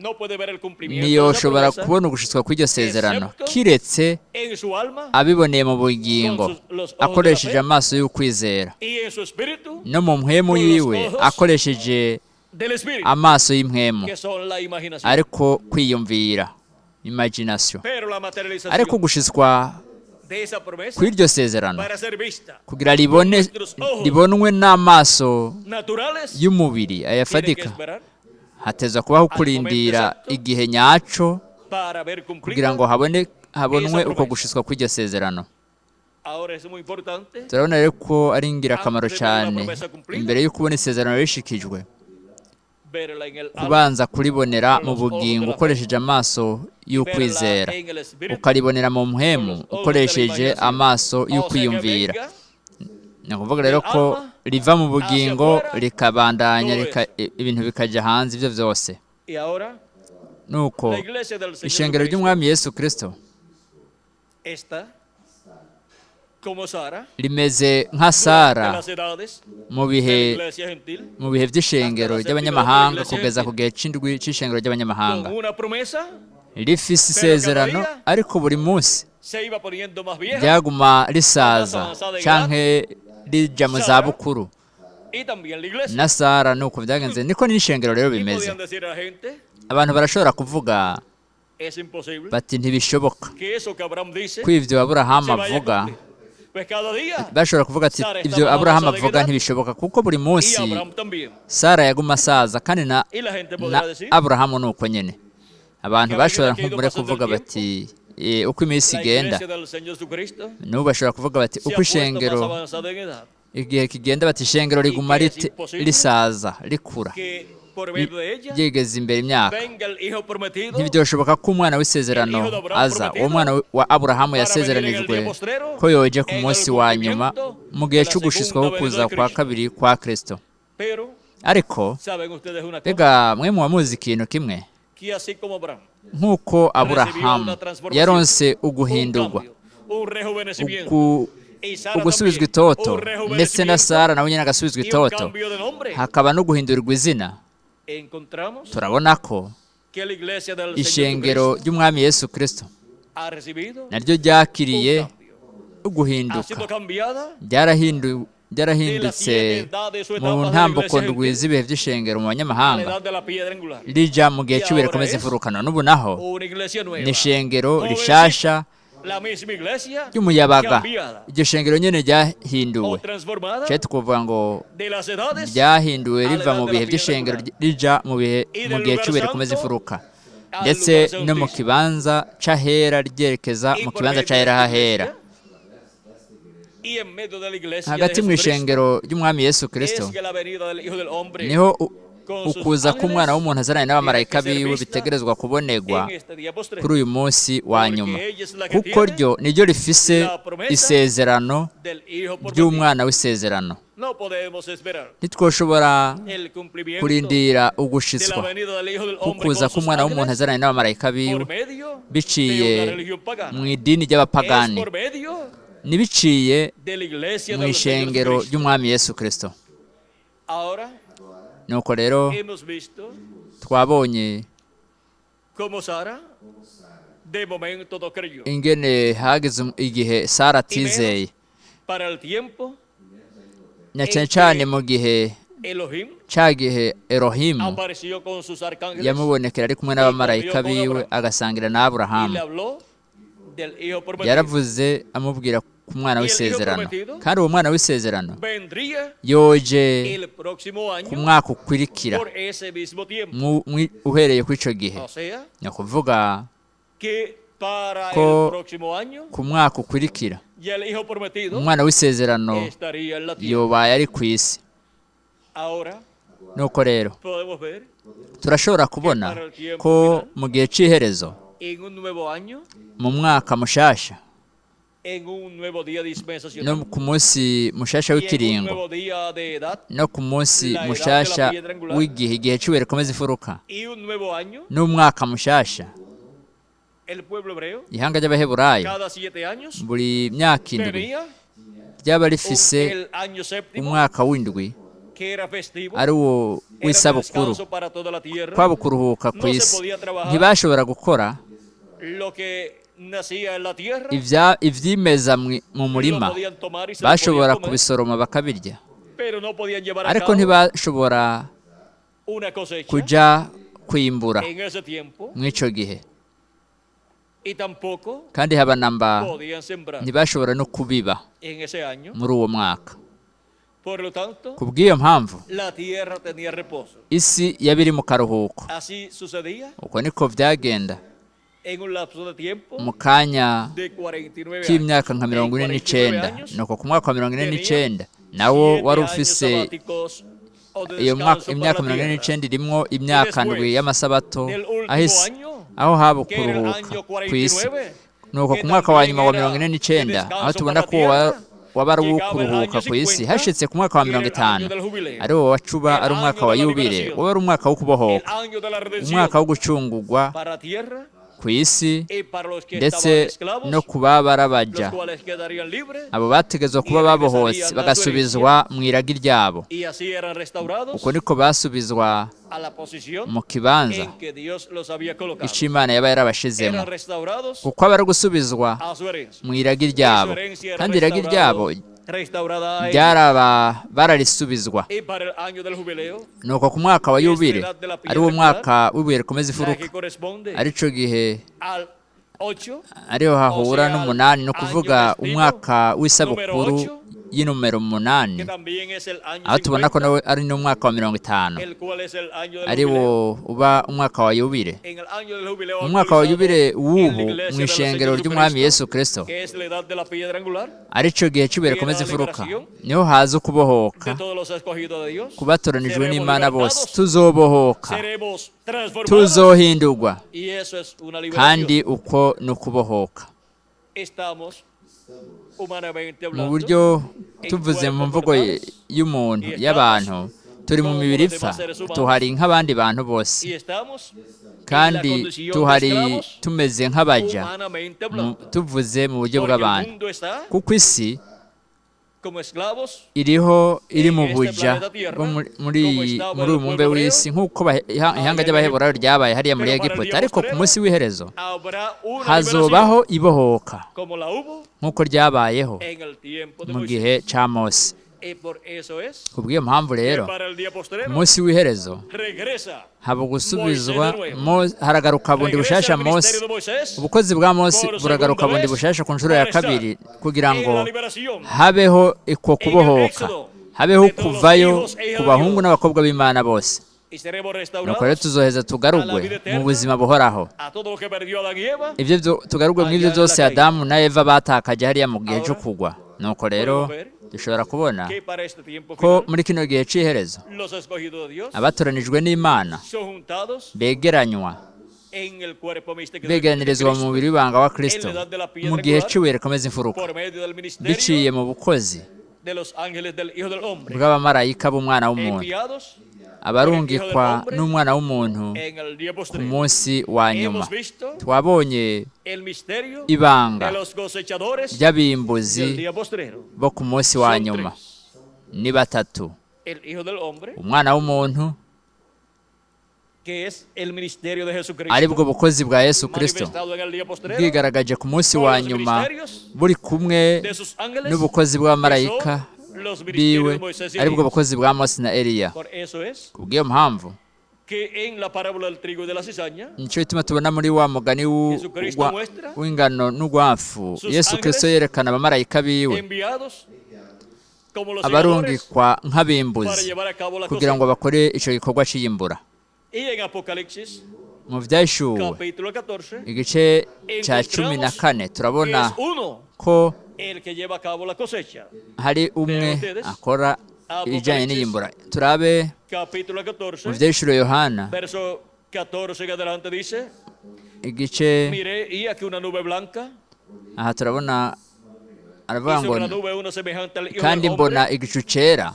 ntiyoshobora kubona ugushitswa kw'iryo sezerano kiretse abiboneye mu bugingo akoresheje amaso y'ukwizera no mu mpwemu yiwe akoresheje amaso y'impwemu, ariko kwiyumvira, imagination. Ariko gushitswa kw'iryo sezerano kugira ribone ribonwe n'amaso y'umubiri ayafatika, hatezwa kubaho kurindira igihe nyaco kugira ngo habone habonwe uko gushitswa kw'iryo sezerano. Ahora es muy importante Turabona rero ko ari ingirakamaro antes de ver la cyane promesa cumplida, imbere y'uko ubona isezerano rishikijwe, verla en el alma, kubanza kuribonera con mu los ojos de bugingo la fe, ukoresheje amaso verla y'ukwizera, en el espíritu, ukaribonera mu con mpwemu los ojos de la ukoresheje imaginación. amaso O sea que y'ukwiyumvira. venga Ni ukuvuga rero del ko alma riva mu hacia bugingo afuera rikabandanya todo rika, eso. ibintu bikajya hanze ibyo byose. Y ahora Nuko la iglesia del Señor ishengero Jesucristo ry'Umwami Yesu Kristo está como Sara rimeze nka durante Sara las edades mu de la bihe iglesia gentil, mu bihe hasta by'ishengero la séptima edad de la ry'abanyamahanga iglesia kugeza ku gentil, gihe c'indwi c'ishengero ry'abanyamahanga, con una promesa, rifise pero cada isezerano, día ariko buri munsi se iba poniendo más vieja, ryaguma más risaza avanzada en edad, canke rija mu Sara zabukuru. y también la iglesia. Na Sara nuko byagenze, niko n'ishengero rero Y bimeze. podían decir a la gente, Abantu barashobora kuvuga es imposible bati ntibishoboka que eso que Abraham dice ko ivyo Aburahamu se vaya a avuga. cumplir. Pues cada día Bashobora kuvuga ati Sara ibyo estaba más Aburahamu avanzada en avuga edad ntibishoboka, kuko buri y munsi Abraham también. Sara yaguma asaza kandi na Y la gente na podrá decir Aburahamu nuko nyene. Abantu que a medida bashobora que ha ido nkumbure pasando el kuvuga tiempo, bati uko iminsi la igenda, iglesia del Señor Jesucristo n'ubu bashobora kuvuga bati se uko ha puesto más ishengero avanzada en edad igihe kigenda, bati ishengero y riguma que es imposible risaza rikura que por medio de ella ryegeza imbere imyaka. venga el hijo prometido, Ntibyoshoboka ko umwana el w'isezerano hijo de Abraham aza, uwo mwana prometido, wa Aburahamu para venir en el día yasezeranijwe postrero ko yoje ku en el munsi wa nyuma cumplimiento mu gihe de la c'ugushitswa segunda ko venida kuza de kwa Cristo. kabiri kwa Kristo. Pero Ariko saben ustedes una cosa, mbega mwe muba muzi ikintu kimwe, que así como Abraham nk'uko recibió Aburahamu una transformación, yaronse un uguhindurwa, cambio, un rejuvenecimiento, y Sara ugusubizwa también, itoto, un ndetse na rejuvenecimiento Sara nawe nyine agasubizwa y un itoto, cambio de nombre, hakaba no guhindurirwa izina, encontramos turabona ko que la iglesia del Señor ishengero Jesucristo ry'Umwami Yesu Kristo ha recibido naryo un ryakiriye cambio, ha uguhinduka, sido cambiada de las ryarahindutse siete edades o mu etapas de la ntambuko iglesia ndwi gentil z'ibihe by'ishengero mu a la banyamahanga, edad de la piedra angular. rija mu gihe Y cy'ibuye ahora rikomeza es imfurukano. N'ubu naho una iglesia ni nueva, ishengero jovencita, rishasha la misma iglesia ry'umuyabaga, cambiada iryo shengero nyene o ryahinduwe, transformada cyo tukuvuga ngo de las edades ryahinduwe a la riva edad mu de bihe la piedra by'ishengero angular rija mu bihe y mu del gihe lugar cy'ibuye rikomeza santo imfuruka, al ndetse lugar no mu santísimo. kibanza c'ahera ryerekeza Y mu por kibanza medio de c'ahera esta hahera. iglesia y en medio de la iglesia de Hagati mu Jesucristo ishengero ry'Umwami Yesu Kristo es que la venida del Hijo del Hombre niho con sus ukuza k'umwana ángeles w'umuntu azananye tiene que n'abamarayika ser biwe vista bitegerezwa kubonegwa en este día kuri postrero, uyu munsi wa nyuma, porque ella es la que kuko tiene ryo niryo rifise la promesa isezerano del Hijo prometido. ry'umwana w'isezerano. No podemos esperar Ntitwoshobora el cumplimiento kurindira de la ugushitswa venida del Hijo del Hombre kukuza con sus k'umwana w'umuntu ángeles azananye n'abamarayika biwe por medio de una biciye religión pagana. mu idini Es ry'abapagani, por medio ntibiciye de la iglesia mu del Señor ishengero Jesucristo. ry'Umwami Yesu Kristo. Ahora Nuko rero hemos visto twabonye cómo Sara de momento no creyó, ingene hageze igihe Sara y menos atizeye, para el tiempo na cane en cane que mu gihe Elohim ca gihe Elohimu apareció con sus arcángeles yamubonekera ari kumwe y comió n'abamarayika con biwe Abraham agasangira na y le Aburahamu. habló del hijo prometido. Yaravuze amubwira ku mwana Y el hijo w'isezerano, prometido kandi uwo mwana w'isezerano vendría yoje el próximo ku año mwaka ukurikira por ese mismo tiempo. uhereye kuri ico gihe, O sea, ni ukuvuga que para el ko próximo año ku mwaka ukurikira ya el hijo prometido umwana w'isezerano estaría en la tierra. yobaye ari ku isi. Ahora Nuko rero podemos ver turashobora que kubona para el tiempo ko final, mu gihe c'iherezo, en un nuevo año, mu mwaka mushasha, en un nuevo día no dispensacional ku munsi mushasha y en un w'ikiringo, nuevo día de edad no ku munsi la edad de la mushasha piedra angular w'igihe, igihe cy'ibuye rikomeza imfuruka, y un nuevo año, n'umwaka mushasha, el pueblo hebreo ihanga ry'Abaheburayo cada 7 años buri myaka 7 tenía ryaba rifise el año séptimo umwaka w'indwi que era festivo, ari wo era de w'isabukuru, descanso para toda la tierra, kwaba ukuruhuka ku no se isi. podía trabajar, Ntibashobora gukora lo que nacía en la tierra ivyimeza mu lo murima, podían tomar y se lo podían bashobora comer, kubisoroma bakabirya, pero no podían llevar a ariko cabo ntibashobora una cosecha kuja kwimbura en ese tiempo mw'ico gihe, y tampoco kandi haba namba podían sembrar ntibashobora no kubiba en ese año. muri uwo mwaka. Por lo tanto, Ku bw'iyo mpamvu la tierra tenía reposo. isi yaba iri mu karuhuko. Así sucedía Uko niko vyagenda Mu kanya k'imyaka nka 49. Nuko ku mwaka wa 49 nawo wari ufise iyo imyaka 49 irimwo imyaka 7 y'amasabato ahise, aho haba kuruhuka ku isi. Nuko ku mwaka wa nyuma wa 49, aho tubona ko waba ari uwo kuruhuka ku isi, hashitse ku mwaka wa 50, ari wo wacuba ari umwaka wa yubile, waba ari umwaka wo kubohoka, umwaka wo gucungurwa ku isi, ndetse no ku baba barabaja, abo bategezwa kuba babohotse bagasubizwa mu iragi ryabo. Uko niko basubizwa mu kibanza ico Imana yaba yarabashizemo, kuko aba ari gusubizwa mu iragi ryabo, kandi iragi ryabo bararisubizwa. Nuko ku mwaka wa yubile, ari wo mwaka w'ibuye rikomeza ifuruka, arico gihe ariho hahura n'umunani, no kuvuga umwaka w'isabukuru y'inomero 8, aho tubona ko nawe ari n'umwaka wa 50, ari wo uba umwaka wa yubile. Umwaka wa yubile w'ubu mu ishengero ry'Umwami Yesu Kristo, arico gihe cy'ibuye rikomeza ifuruka, niho haza ukubohoka kubatoranijwe n'Imana bose. Tuzobohoka, tuzohindurwa, kandi uko ni ukubohoka. Mu buryo tuvuze mu mvugo y'umuntu y'abantu, turi mu mibiri ipfa, tuhari nk'abandi bantu bose, kandi tuhari tumeze nk'abaja, tuvuze mu buryo bw'abantu, kuko isi iriho iri mu buja muri uyu mubumbe w'isi, nk'uko ihanga ry'Abaheburayo ryabaye hariya muri Egiputa. Ariko ku munsi w'iherezo hazobaho ibohoka nk'uko ryabayeho mu gihe cya Mose. Kubw'iyo mpamvu rero, ku munsi w'iherezo haba gusubizwa, haragaruka bundi bushasha Mose. Ubukozi bwa Mose buragaruka bundi bushasha ku nshuro ya kabiri, kugira ngo habeho iko kubohoka, habeho kuvayo ku bahungu n'abakobwa b'Imana bose. Nuko rero tuzoheza tugarugwe mu buzima buhoraho, ibyo tugarugwe mu ibyo byose Adamu na Eva batakaje hariya mu gihe cyo kugwa. Nuko rero dushobora kubona ko muri kino gihe cy'iherezo abatoranijwe n'Imana begeranywa, begeranirizwa mu mubiri w'ibanga wa Kristo mu gihe cy'ibuye rikomeza imfuruka, biciye mu bukozi bw'abamarayika b'Umwana w'umuntu, abarungikwa n'Umwana w'umuntu ku munsi wa nyuma. Twabonye ibanga ry'abimbuzi bo ku munsi wa nyuma ni batatu: Umwana w'umuntu, aribwo bukozi bwa Yesu Kristo bwigaragaje ku munsi wa nyuma, buri kumwe n'ubukozi bw'abamarayika biwe, aribwo bukozi bwa Mose na Eliya. Kubw'iyo mpamvu nico gituma tubona muri wa mugani w'ingano n'urwafu, Yesu Kristo yerekana abamarayika biwe abarungikwa nk'abimbuzi kugira ngo bakore ico gikorwa c'iyimbura. Mu Vyahishuwe igice cya 14 turabona ko hari umwe akora ibijyanye n'iyimbura. Turabe mu Vyahishuwe Yohana igice, aha turabona aravuga ngo kandi mbona igicu cera,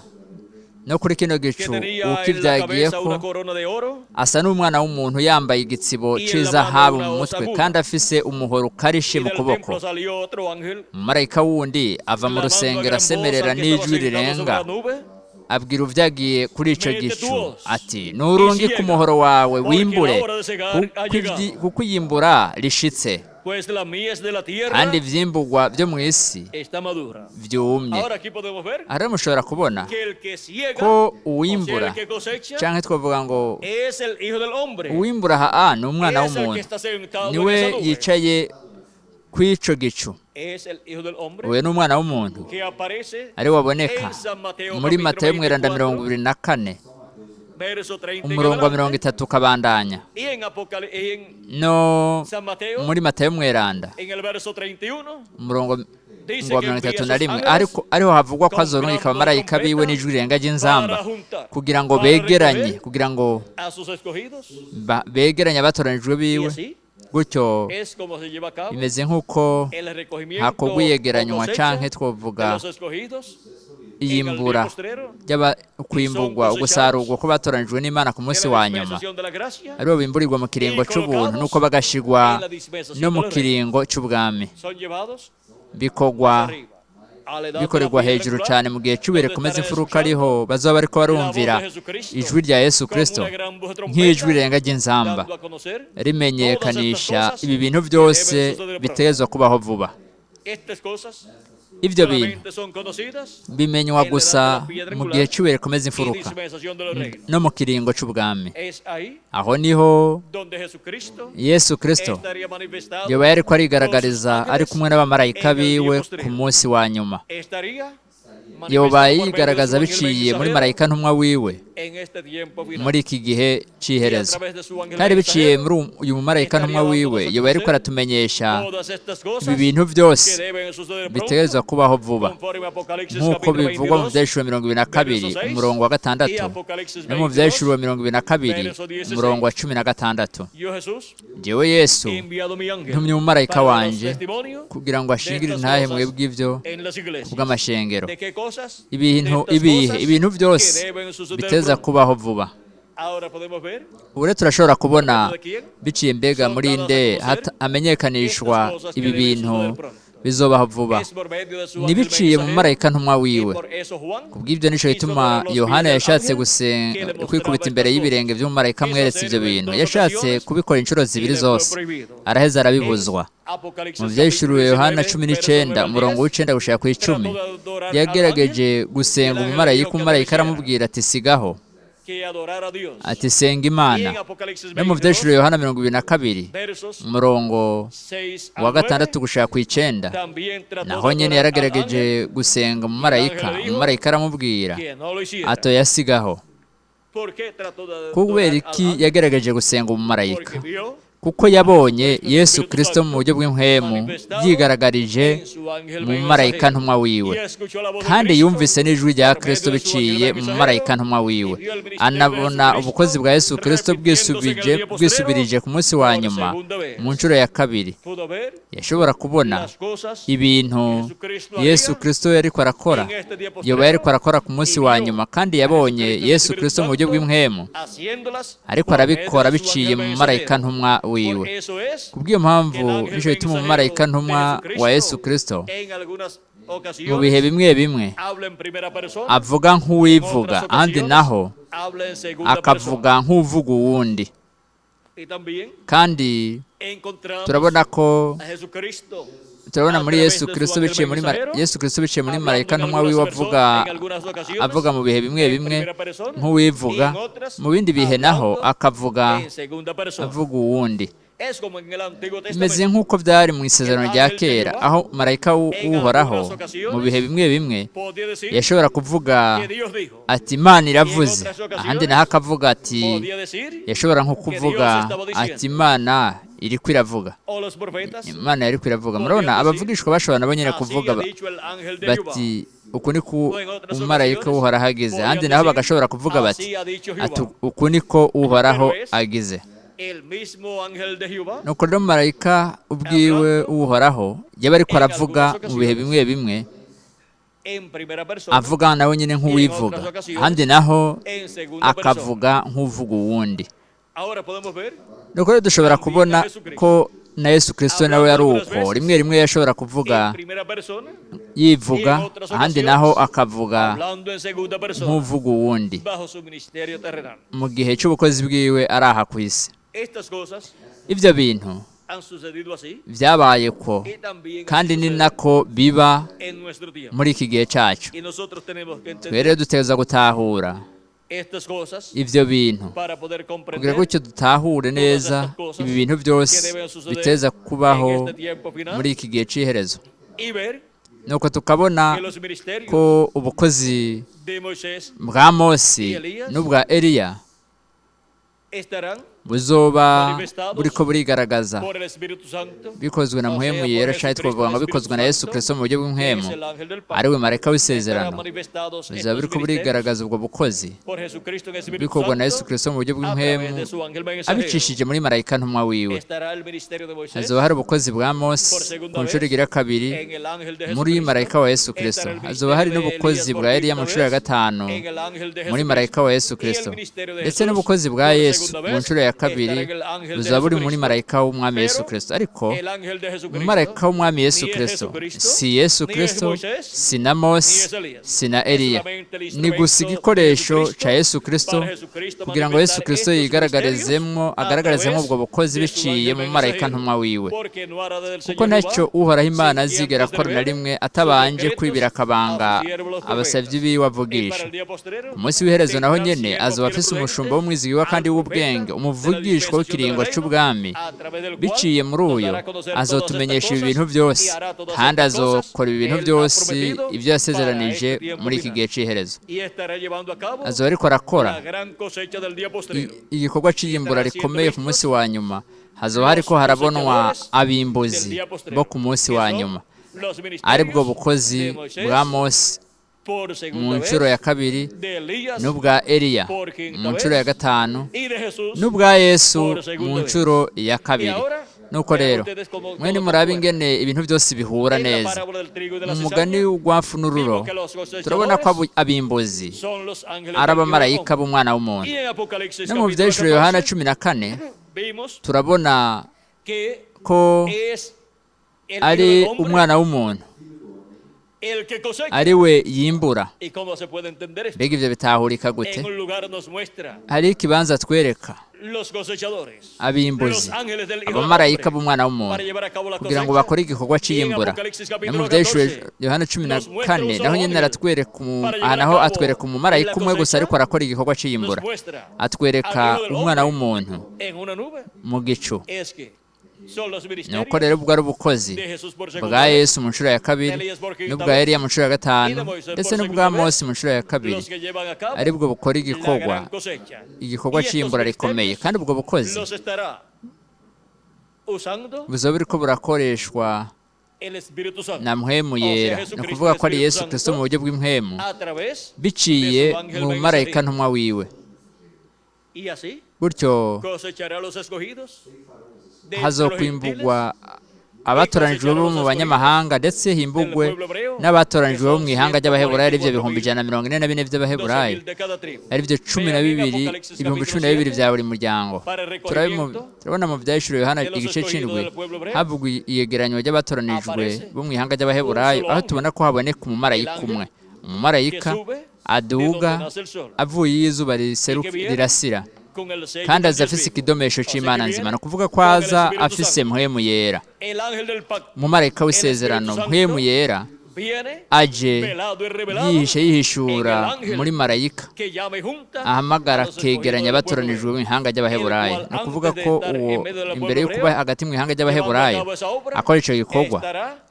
no kuri kino gicu ukivyagiye ko asa n'umwana w'umuntu, yambaye igitsibo c'izahabu mu mutwe, kandi afise umuhoro ukarishe mu kuboko. Umumarayika wundi ava mu rusengero asemerera n'ijwi rirenga, abwira uvyagiye kuri ico gicu ati: nurungike umuhoro wawe wimbure, kuko iyimbura rishitse, kandi ivyimburwa vyo mu isi vyumye. Aha rero mushobora kubona ko uwimbura, canke twavuga ngo uwimbura aha ni Umwana w'umuntu, niwe yicaye kw'ico gicu. Uyu ni Umwana w'umuntu ari waboneka muri Matayo mweranda 24. verso 30 en umurongo wa adelante, 30 ukabandanya, y en Apocalipsis, en no San Mateo, muri Matayo mweranda en el verso 31, umurongo dice wa que mirongo envía itatu a na sus rimwe, ángeles ariko ariho havugwa ko con azorungika gran abamarayika biwe trompeta n'ijwi rirenga ry'inzamba para juntar, kugira ngo para begeranye, recoger kugira ngo a sus escogidos. Begeranye abatoranijwe Y biwe. así Gutyo es como se lleva a cabo bimeze nk'uko el recogimiento hakorwa o iyegeranywa cosecha canke de twovuga los escogidos en el día iyimbura postrero ry'aba kwimburwa, ugusarurwa ko batoranijwe n'Imana ku de munsi la wa nyuma, dispensación de la gracia aribo bimburirwa mu kiringo y c'ubuntu, colocados nuko bagashigwa en la dispensación no del mu reino. kiringo c'ubwami. Son llevados Bikorwa arriba a la edad de la bikorerwa piedra hejuru angular, cane mu gihe c'ubuye donde rikomeza estarán imfuruka, escuchando ariho bazoba bariko la voz barumvira de Jesucristo ijwi rya Yesu como Kristo una gran voz de nk'ijwi trompeta, rirenga ry'inzamba, dando a conocer todas estas rimenyekanisha cosas ibi bintu que byose deben suceder pronto. bitegerezwa kubaho vuba. Estas cosas Ivyo bintu solamente son conocidas bimenywa en la edad de gusa la piedra mu gihe angular c'ubuye rikomeza y imfuruka dispensación de los reinos. no mu kiringo c'ubwami. Es ahí Aho niho donde Jesucristo Yesu Kristo estaría manifestado yoba yariko con sus arigaragariza ari ángeles kumwe n'abamarayika en el día biwe ku postrero. munsi wa nyuma. Estaría Yoba manifestado por medio de yigaragaza su ángel biciye muri mensajero marayika ntumwa wiwe en este tiempo final. muri iki gihe Y a c'iherezo. través de su ángel Kandi biciye mensajero muri uyu mumarayika estaría ntumwa wiwe, dándonos a yoba yariko conocer aratumenyesha todas estas ibi cosas bintu que byose deben suceder pronto, bitegerezwa kubaho vuba, conforme a Apocalipsis nk'uko capítulo bivugwa mu 22, Vyahishuriwe 22 verso 6 umurongo wa y 6, Apocalipsis no mu 22, Vyahishuriwe 22 verso 16. umurongo wa 16. Yo, Jesús, Jewe Yesu he enviado mi ángel ntumye umumarayika para daros wanje testimonio kugira ngo de ashingire estas intahe cosas mwebwe ivyo en las iglesias. kubw'amashengero. ¿De qué cosas? De Ibintu estas ibihe cosas ibintu que byose deben suceder biteza pronto. kubaho vuba. Ahora podemos ver Ubu rero turashobora kubona de quién biciye mbega son muri dadas a nde conocer hamenyekanishwa estas cosas que ibi deben bintu suceder pronto. bizobaho vuba. Es por medio de su ángel Ntibiciye mu mensajero, marayika ntumwa y wiwe. por eso Juan Kubw'ibyo nico quiso gituma adorar los pies Yohana del yashatse ángel que le mostraba kwikubita imbere estas cosas. y'ibirenge vy'umumarayika Quiso amweretse ivyo hacerlo en bintu. dos Yashatse ocasiones kubikora inshuro y zibiri le fue zose, prohibido. araheza En arabibuzwa. Mu Apocalipsis capítulo Vyahishuriwe Yohana 19, cumi verso n'icenda 9 al umurongo 10, w'icenda gushika kw'icumi, trató de adorar al ángel yagerageje y el gusenga ángel le umumarayika, dijo que no lo umumarayika hiciera, aramubwira ati sigaho, que adorara a Dios. ati senga Y en Imana. Apocalipsis No mu 22, Vyahishuriwe Yohana 22 versos umurongo 6 al wa 6 9, gushika kw'icenda, también trató naho de nyene adorar al ángel yaragerageje gusenga y el ángel umumarayika, le dijo umumarayika aramubwira que no lo hiciera. ato yasigaho. ¿Por qué trató de Kubera adorar al iki ángel? yagerageje gusenga umumarayika? Porque vio Kuko yabonye a Jesucristo en Yesu Espíritu Kristo mu Santo buryo bw'impwemu manifestado yigaragaririje en su ángel mu mumarayika mensajero. ntumwa Y wiwe, escuchó la voz de kandi Cristo yumvise n'ijwi rya por medio Kristo de su ángel biciye mu mensajero mumarayika ntumwa y wiwe, vio el ministerio de anabona ubukozi Jesucristo bwa Yesu Kristo repitiéndose en el día postrero bwisubirije ku munsi wa por nyuma segunda vez. mu nshuro ya kabiri. Pudo ver Yashobora kubona las cosas ibintu que Jesucristo Yesu haría Kristo yariko arakora, en este día yoba yariko postrero arakora ku munsi y wa vio nyuma, kandi a yabonye Jesucristo en Yesu Espíritu Kristo mu buryo Santo bw'impwemu haciéndolas ariko por medio arabikora de su biciye ángel mu mumarayika mensajero. ntumwa Por wiwe. eso es Kubw'iyo que el mpamvu ángel nico gituma mensajero umumarayika de ntumwa wa Yesu Jesucristo Kristo en algunas mu bihe ocasiones bimwe bimwe habla en primera persona, avuga en otras nk'uwivuga, ahandi ocasiones naho habla en segunda persona. akavuga nk'uvuga uwundi. Y también Kandi encontramos turabona ko a Jesucristo turabona a muri través Yesu de su Kristo ángel biciye muri mensajero Yesu Kristo biciye muri hablando marayika en ntumwa algunas wiwe personas, avuga en algunas ocasiones avuga mu bihe bimwe en bimwe primera persona y nk'uwivuga, en otras mu bindi bihe naho hablando akavuga en segunda persona. avuga uwundi. Es como en el Antiguo Bimeze Testamento. nk'uko byari mu isezerano El rya ángel de kera, Jehová aho marayika en w'Uhoraho algunas mu bihe ocasiones bimwe bimwe podía decir yashobora kuvuga que Dios dijo ati Imana y en iravuze, otras ahandi naho ocasiones akavuga ati podía decir yashobora nko que Dios kuvuga estaba ati diciendo. Imana iriko iravuga, O los profetas Imana yariko iravuga. Murabona podían decir, abavugishwa bashobora nabo nyene así kuvuga ha dicho el ángel de Jehová. bati uku niko O en otras umumarayika ocasiones w'Uhoraho agize, podían ahandi naho decir, bagashobora kuvuga bati así ha dicho ati Jehová. uku niko Uhoraho Pero es agize. el mismo ángel de Jehová Nuko rero marayika ubwiwe hablando Uhoraho yaba ariko en aravuga algunas mu bihe ocasiones bimwe bimwe en primera persona avuga nawe nyine y en otras nk'uwivuga, ocasiones ahandi naho en segunda persona. akavuga nk'uvuga uwundi. Ahora podemos ver Nuko rero dushobora también a kubona Jesucristo ko na Yesu Kristo nawe hablando yari algunas uko, veces rimwe rimwe yashobora kuvuga en primera persona y en yivuga, otras ahandi naho ocasiones akavuga hablando en segunda persona nk'uvuga uwundi bajo su ministerio terrenal. mu gihe cy'ubukozi bwiwe ari aha ku isi. Estas cosas Ibyo bintu han sucedido así byabaye ko y también así kandi ni suceden nako biba en nuestro tiempo. muri iki gihe cyacu. Y nosotros tenemos que Twe entender rero dutegerezwa gutahura estas cosas ivyo bintu para poder kugira comprender gutyo dutahure todas neza estas cosas ibi bintu que byose deben suceder biteza en kubaho este tiempo final muri iki gihe c'iherezo, y ver Nuko tukabona ko ubukozi bwa Mose n'ubwa Eliya buzoba buriko burigaragaza bikozwe na Mpwemu Yera, canke twovuga ngo bikozwe na Yesu Kristo mu buryo bw'impwemu, ari we marayika w'isezerano. Buzaba buriko burigaragaza ubwo bukozi bikorwa na Yesu Kristo mu buryo bw'impwemu abicishije muri marayika ntumwa wiwe. Hazoba hari ubukozi bwa Mose ku nshuro igira kabiri muri marayika wa Yesu Kristo. Hazoba hari n'ubukozi bwa Eliya mu nshuro ya gatanu muri marayika wa Yesu Kristo, ndetse n'ubukozi bwa Yesu mu nshuro ya kabiri buzaba buri muri marayika w'umwami Yesu Kristo. Ariko umumarayika w'umwami Yesu Kristo si Yesu Kristo, si na Mose, si na Eliya. Ni gusa igikoresho ca Yesu Kristo kugira ngo Yesu Kristo yigaragarizemwo, agaragarizemwo ubwo bukozi biciye mu marayika ntumwa wiwe, kuko ntacyo Uhoraho Imana azigera akora na rimwe atabanje kwibira akabanga abasavyi biwe avugisha. Ku munsi w'iherezo naho nyene azoba afise umushumba w'umwizigiwa kandi w'ubwenge, umuvugishwa w'ikiringo c'ubwami. Biciye muri uyo azotumenyesha ibi bintu byose, kandi azokora ibi bintu byose ibyo yasezeranije muri iki gihe c'iherezo. Azoba ariko arakora igikorwa c'iyimbura rikomeye ku munsi wa nyuma. Hazoba hariko harabonwa abimbuzi bo ku munsi wa nyuma, aribwo bukozi bwa Mose mu nshuro ya kabiri, n'ubwa Eliya mu nshuro ya gatanu, n'ubwa Yesu mu nshuro ya kabiri. Nuko rero mwene murabe ingene ibintu byose bihura neza. Mu mugani w'urwafu n'ururo turabona ko abimbuzi ari abamarayika b'umwana w'umuntu. No mu Vyahishuriwe Yohana 14 turabona ko ari umwana w'umuntu ari we yimbura. Mbega ivyo bitahurika gute? Hari ikibanza twereka abimbuzi, abamarayika b'umwana w'umuntu, kugira ngo bakore igikorwa c'iyimbura. No mu Vyahishuriwe Yohana 14 naho nyene aratwereka, aha naho atwereka umumarayika umwe gusa ariko arakora igikorwa c'iyimbura. Atwereka umwana w'umuntu mu gicu. Nuko rero ubwo ari ubukozi bwa Yesu mu nshuro ya kabiri, n'ubwa Eliya mu nshuro ya gatanu, ndetse n'ubwa Mose mu nshuro ya kabiri, aribwo bukora igikorwa c'iyimbura rikomeye. Kandi ubwo bukozi buzoba buriko burakoreshwa na Mpwemu Yera, ni ukuvuga ko ari Yesu Kristo mu buryo bw'impwemu biciye mu marayika ntumwa wiwe. Gutyo hazokwimbugwa abatoranijwe bo mu banyamahanga, ndetse himbugwe n'abatoranijwe bo mu ihanga ry'Abaheburayo, arivyo 144,000 vy'Abaheburayo, arivyo 12, 12,000 vya buri muryango. Turabona mu Vyahishuriwe Yohana igice c'indwi havugwa iyegeranyo ry'abatoranijwe bo mu ihanga ry'Abaheburayo, aho tubona ko haboneka umumarayika umwe, umumarayika aduga avuye iyo izuba rirasira, kandi aza afise ikidomesho c'Imana nzima. Ni ukuvuga ko aza afise Mpwemu Yera, umumarayika w'isezerano. Mpwemu Yera aje yihishe yihishura muri marayika ahamagara akegeranya abatoranijwe mu ihanga ry'Abaheburayo. Ni ukuvuga ko uwo imbere yo kuba hagati mu ihanga ry'Abaheburayo akora ico gikorwa,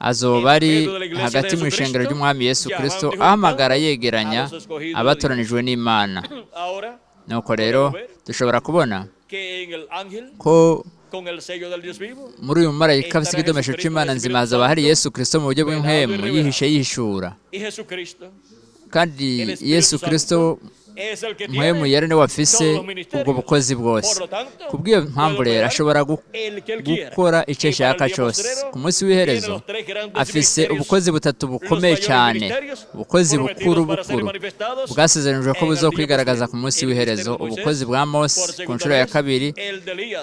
azoba ari hagati mu ishengero ry'umwami Yesu Kristo, ahamagara yegeranya abatoranijwe n'Imana. Nuko rero dushobora kubona ko muri uyu mumarayika afise ikidomesho c'Imana nzima hazaba hari Yesu Kristo mu buryo bw'impwemu yihishe yihishura. Kandi Yesu Kristo Mpwemu Yera niwe afise ubwo bukozi bwose. Kubw'iyo mpamvu rero ashobora gukora icyo ashaka cyose. Ku munsi w'iherezo afise ubukozi butatu bukomeye cyane, ubukozi bukuru bukuru bwasezeranijwe ko buzokwigaragaza ku munsi w'iherezo, ubukozi bwa Mose ku nshuro ya kabiri,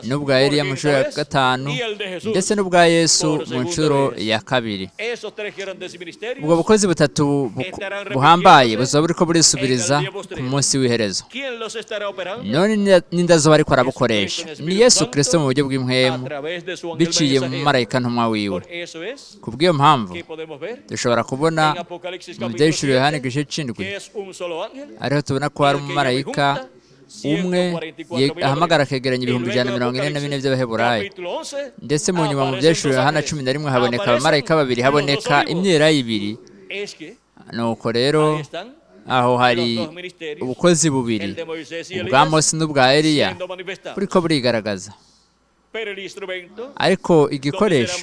n'ubwa Eliya mu nshuro ya gatanu, ndetse n'ubwa Yesu mu nshuro ya kabiri. Ubwo bukozi butatu buhambaye buzoba buriko burisubiriza ku munsi w'iherezo. None ninde azoba ariko arabukoresha? Ni Yesu Kristo mu buryo bw'impwemu biciye mu marayika ntumwa wiwe. Kubw'iyo mpamvu dushobora kubona mu Vyahishuriwe Yohana igice c'indwi, ariho tubona ko hari umumarayika Umwe ahamagara akegeranya 144,000 by'Abaheburayo. Ndetse mu nyuma mu Byahishuriwe Yohana 11 haboneka abamarayika babiri, haboneka imyelayo ibiri. Nuko rero aho hari ubukozi bubiri, ubwa Mose n'ubwa Eliya, buriko burigaragaza. Ariko igikoresho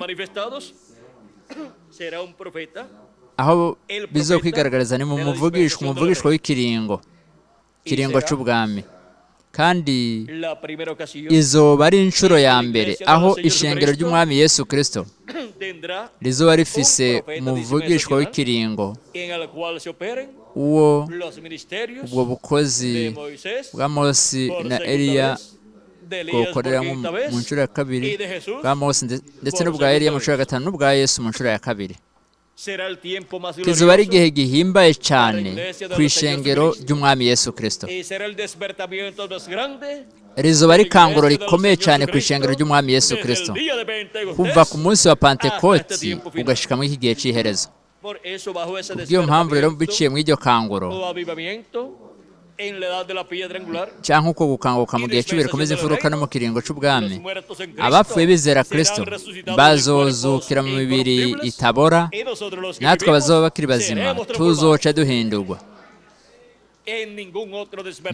aho bizokwigaragariza ni mu muvugishwa, umuvugishwa w'ikiringo, kiringo c'ubwami. Kandi izoba ari inshuro ya mbere aho ishengero ry'Umwami Yesu Kristo rizoba rifise umuvugishwa w'ikiringo, uwo ubwo bukozi bwa Mose na Eliya bwokoreramo mu nshuro ya kabiri, bwa Mose ndetse n'ubwa Eliya mu nshuro ya gatanu, n'ubwa Yesu mu nshuro ya kabiri. Kizoba ari igihe gihimbaye cyane ku ishengero ry'Umwami Yesu Kristo. Rizoba ari ikanguro rikomeye cyane ku ishengero ry'Umwami Yesu Kristo, kuva ku munsi wa Pantekoti ugashika muri iki gihe cy'iherezo. Kubw'iyo mpamvu rero, biciye muri iryo kanguro cyangwa uko gukanguka mu gihe cy'ibiri rikomeza imfuruka no mu kiringo c'ubwami, abapfuye bizera Kristo bazozukira mu mibiri itabora, natwe abazoba bakiri bazima tuzoca duhindurwa.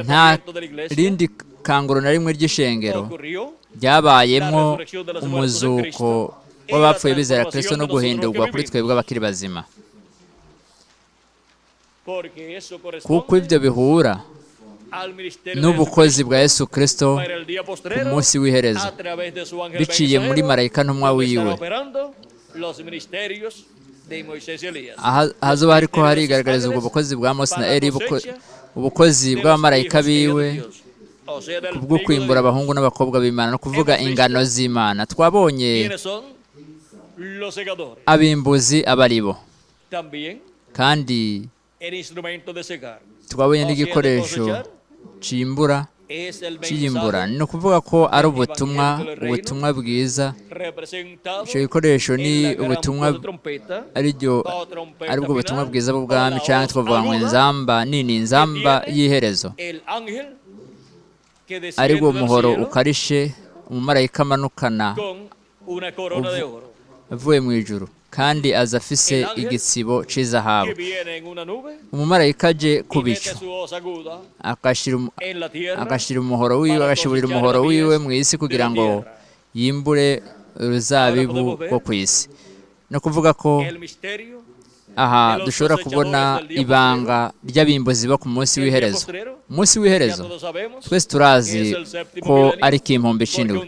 Nta rindi kanguro na rimwe ry'ishengero ryabayemo umuzuko w'abapfuye bizera Kristo no guhindurwa kuri twebwe abakiri bazima, kuko ibyo bihura n'ubukozi bwa Yesu Kristo ku munsi w'iherezo, biciye muri marayika ntumwa wiwe, ahazoba hariko harigaragariza ubwo bukozi bwa Mose na Eli, ubukozi bw'abamarayika biwe kubwo kwimbura abahungu n'abakobwa b'Imana, no kuvuga ingano z'Imana. Twabonye abimbuzi abaribo, kandi twabonye n'igikoresho cimbura, ciyimbura, ni ukuvuga ko ari ubutumwa, ubutumwa bwiza. Icyo gikoresho ni ubutumwa, ariryo aribwo butumwa bwiza bw'ubwami, cyangwa twavuga ngo inzamba nini, inzamba y'iherezo, aribwo muhoro ukarishe umumarayika amanukana avuye mu ijuru, kandi aza afise igitsibo c'izahabu. Umumarayika aje ku bicu, agashira umuhoro wiwe, agashiburira umuhoro wiwe mu isi kugira ngo yimbure uruzabibu rwo ku isi. No kuvuga ko aha dushobora kubona ibanga ry'abimbuzi bo ku munsi w'iherezo. Umunsi w'iherezo twese turazi ko ari kimpumbi icindwe,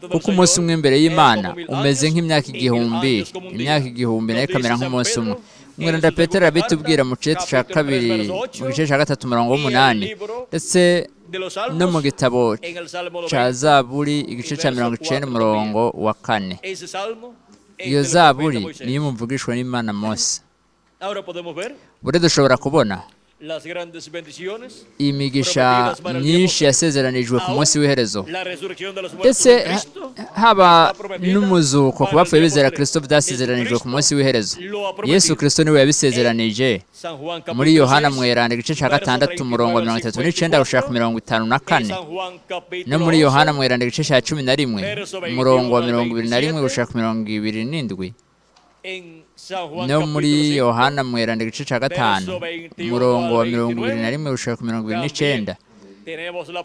kuko umunsi umwe imbere y'Imana umeze nk'imyaka 1000, imyaka 1000 nayo ikamera nk'umunsi umwe. Umweranda Petero arabitubwira mu gice cya kabiri, mu gice cya gatatu umurongo w'umunani, ndetse no mu gitabo cya Zaburi igice cya 90 umurongo wa 4. Iyo zaburi niyo muvugishwa n'Imana Mose. Bure dushobora kubona imigisha myinshi yasezeranijwe ku munsi w'iherezo, ndetse haba n'umuzuko ku bapfuye bizera Kristo byasezeranijwe ku munsi w'iherezo. Yesu Kristo niwe yabisezeranije muri Yohana Mweranda igice cya 6 umurongo wa 39 gushaka 54, no muri Yohana Mweranda igice cya 11 umurongo wa 21 gushaka 27, no muri Yohana Mweranda igice cya 5 umurongo wa 21 gushaka 29.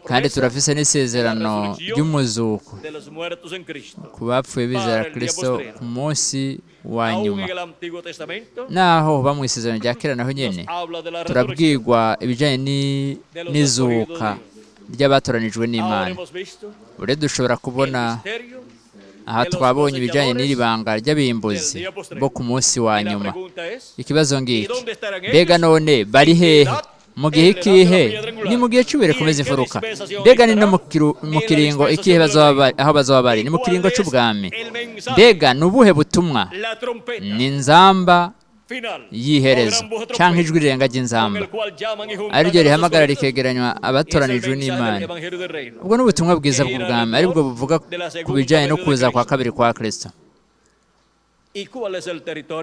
Kandi turafise n'isezerano ry'umuzuko ku bapfuye bizera Kristo ku munsi wa nyuma. Naho ba mu isezerano rya kera naho nyene turabwirwa ibijanye n'izuka ry'abatoranijwe n'Imana. Bure dushobora kubona aha twabonye ibijyanye n'iri banga ry'abimbuzi bo ku munsi wa nyuma. Ikibazo ngiki: mbega none bari hehe? Mu gihe ikihe? Ni mu gihe cy'ubere komeza imfuruka. Mbega ni no mu kiringo ikihe aho bazoba bari? Ni mu kiringo c'ubwami. Mbega ni ubuhe butumwa? Ni nzamba y'iherezo canke ijwi rirenga ry'inzamba, ariryo rihamagara rikegeranywa abatoranijwe n'Imana. Ubwo ni ubutumwa bwiza bw'ubwami, aribwo buvuga ku bijyanye no kuza kwa kabiri kwa Kristo.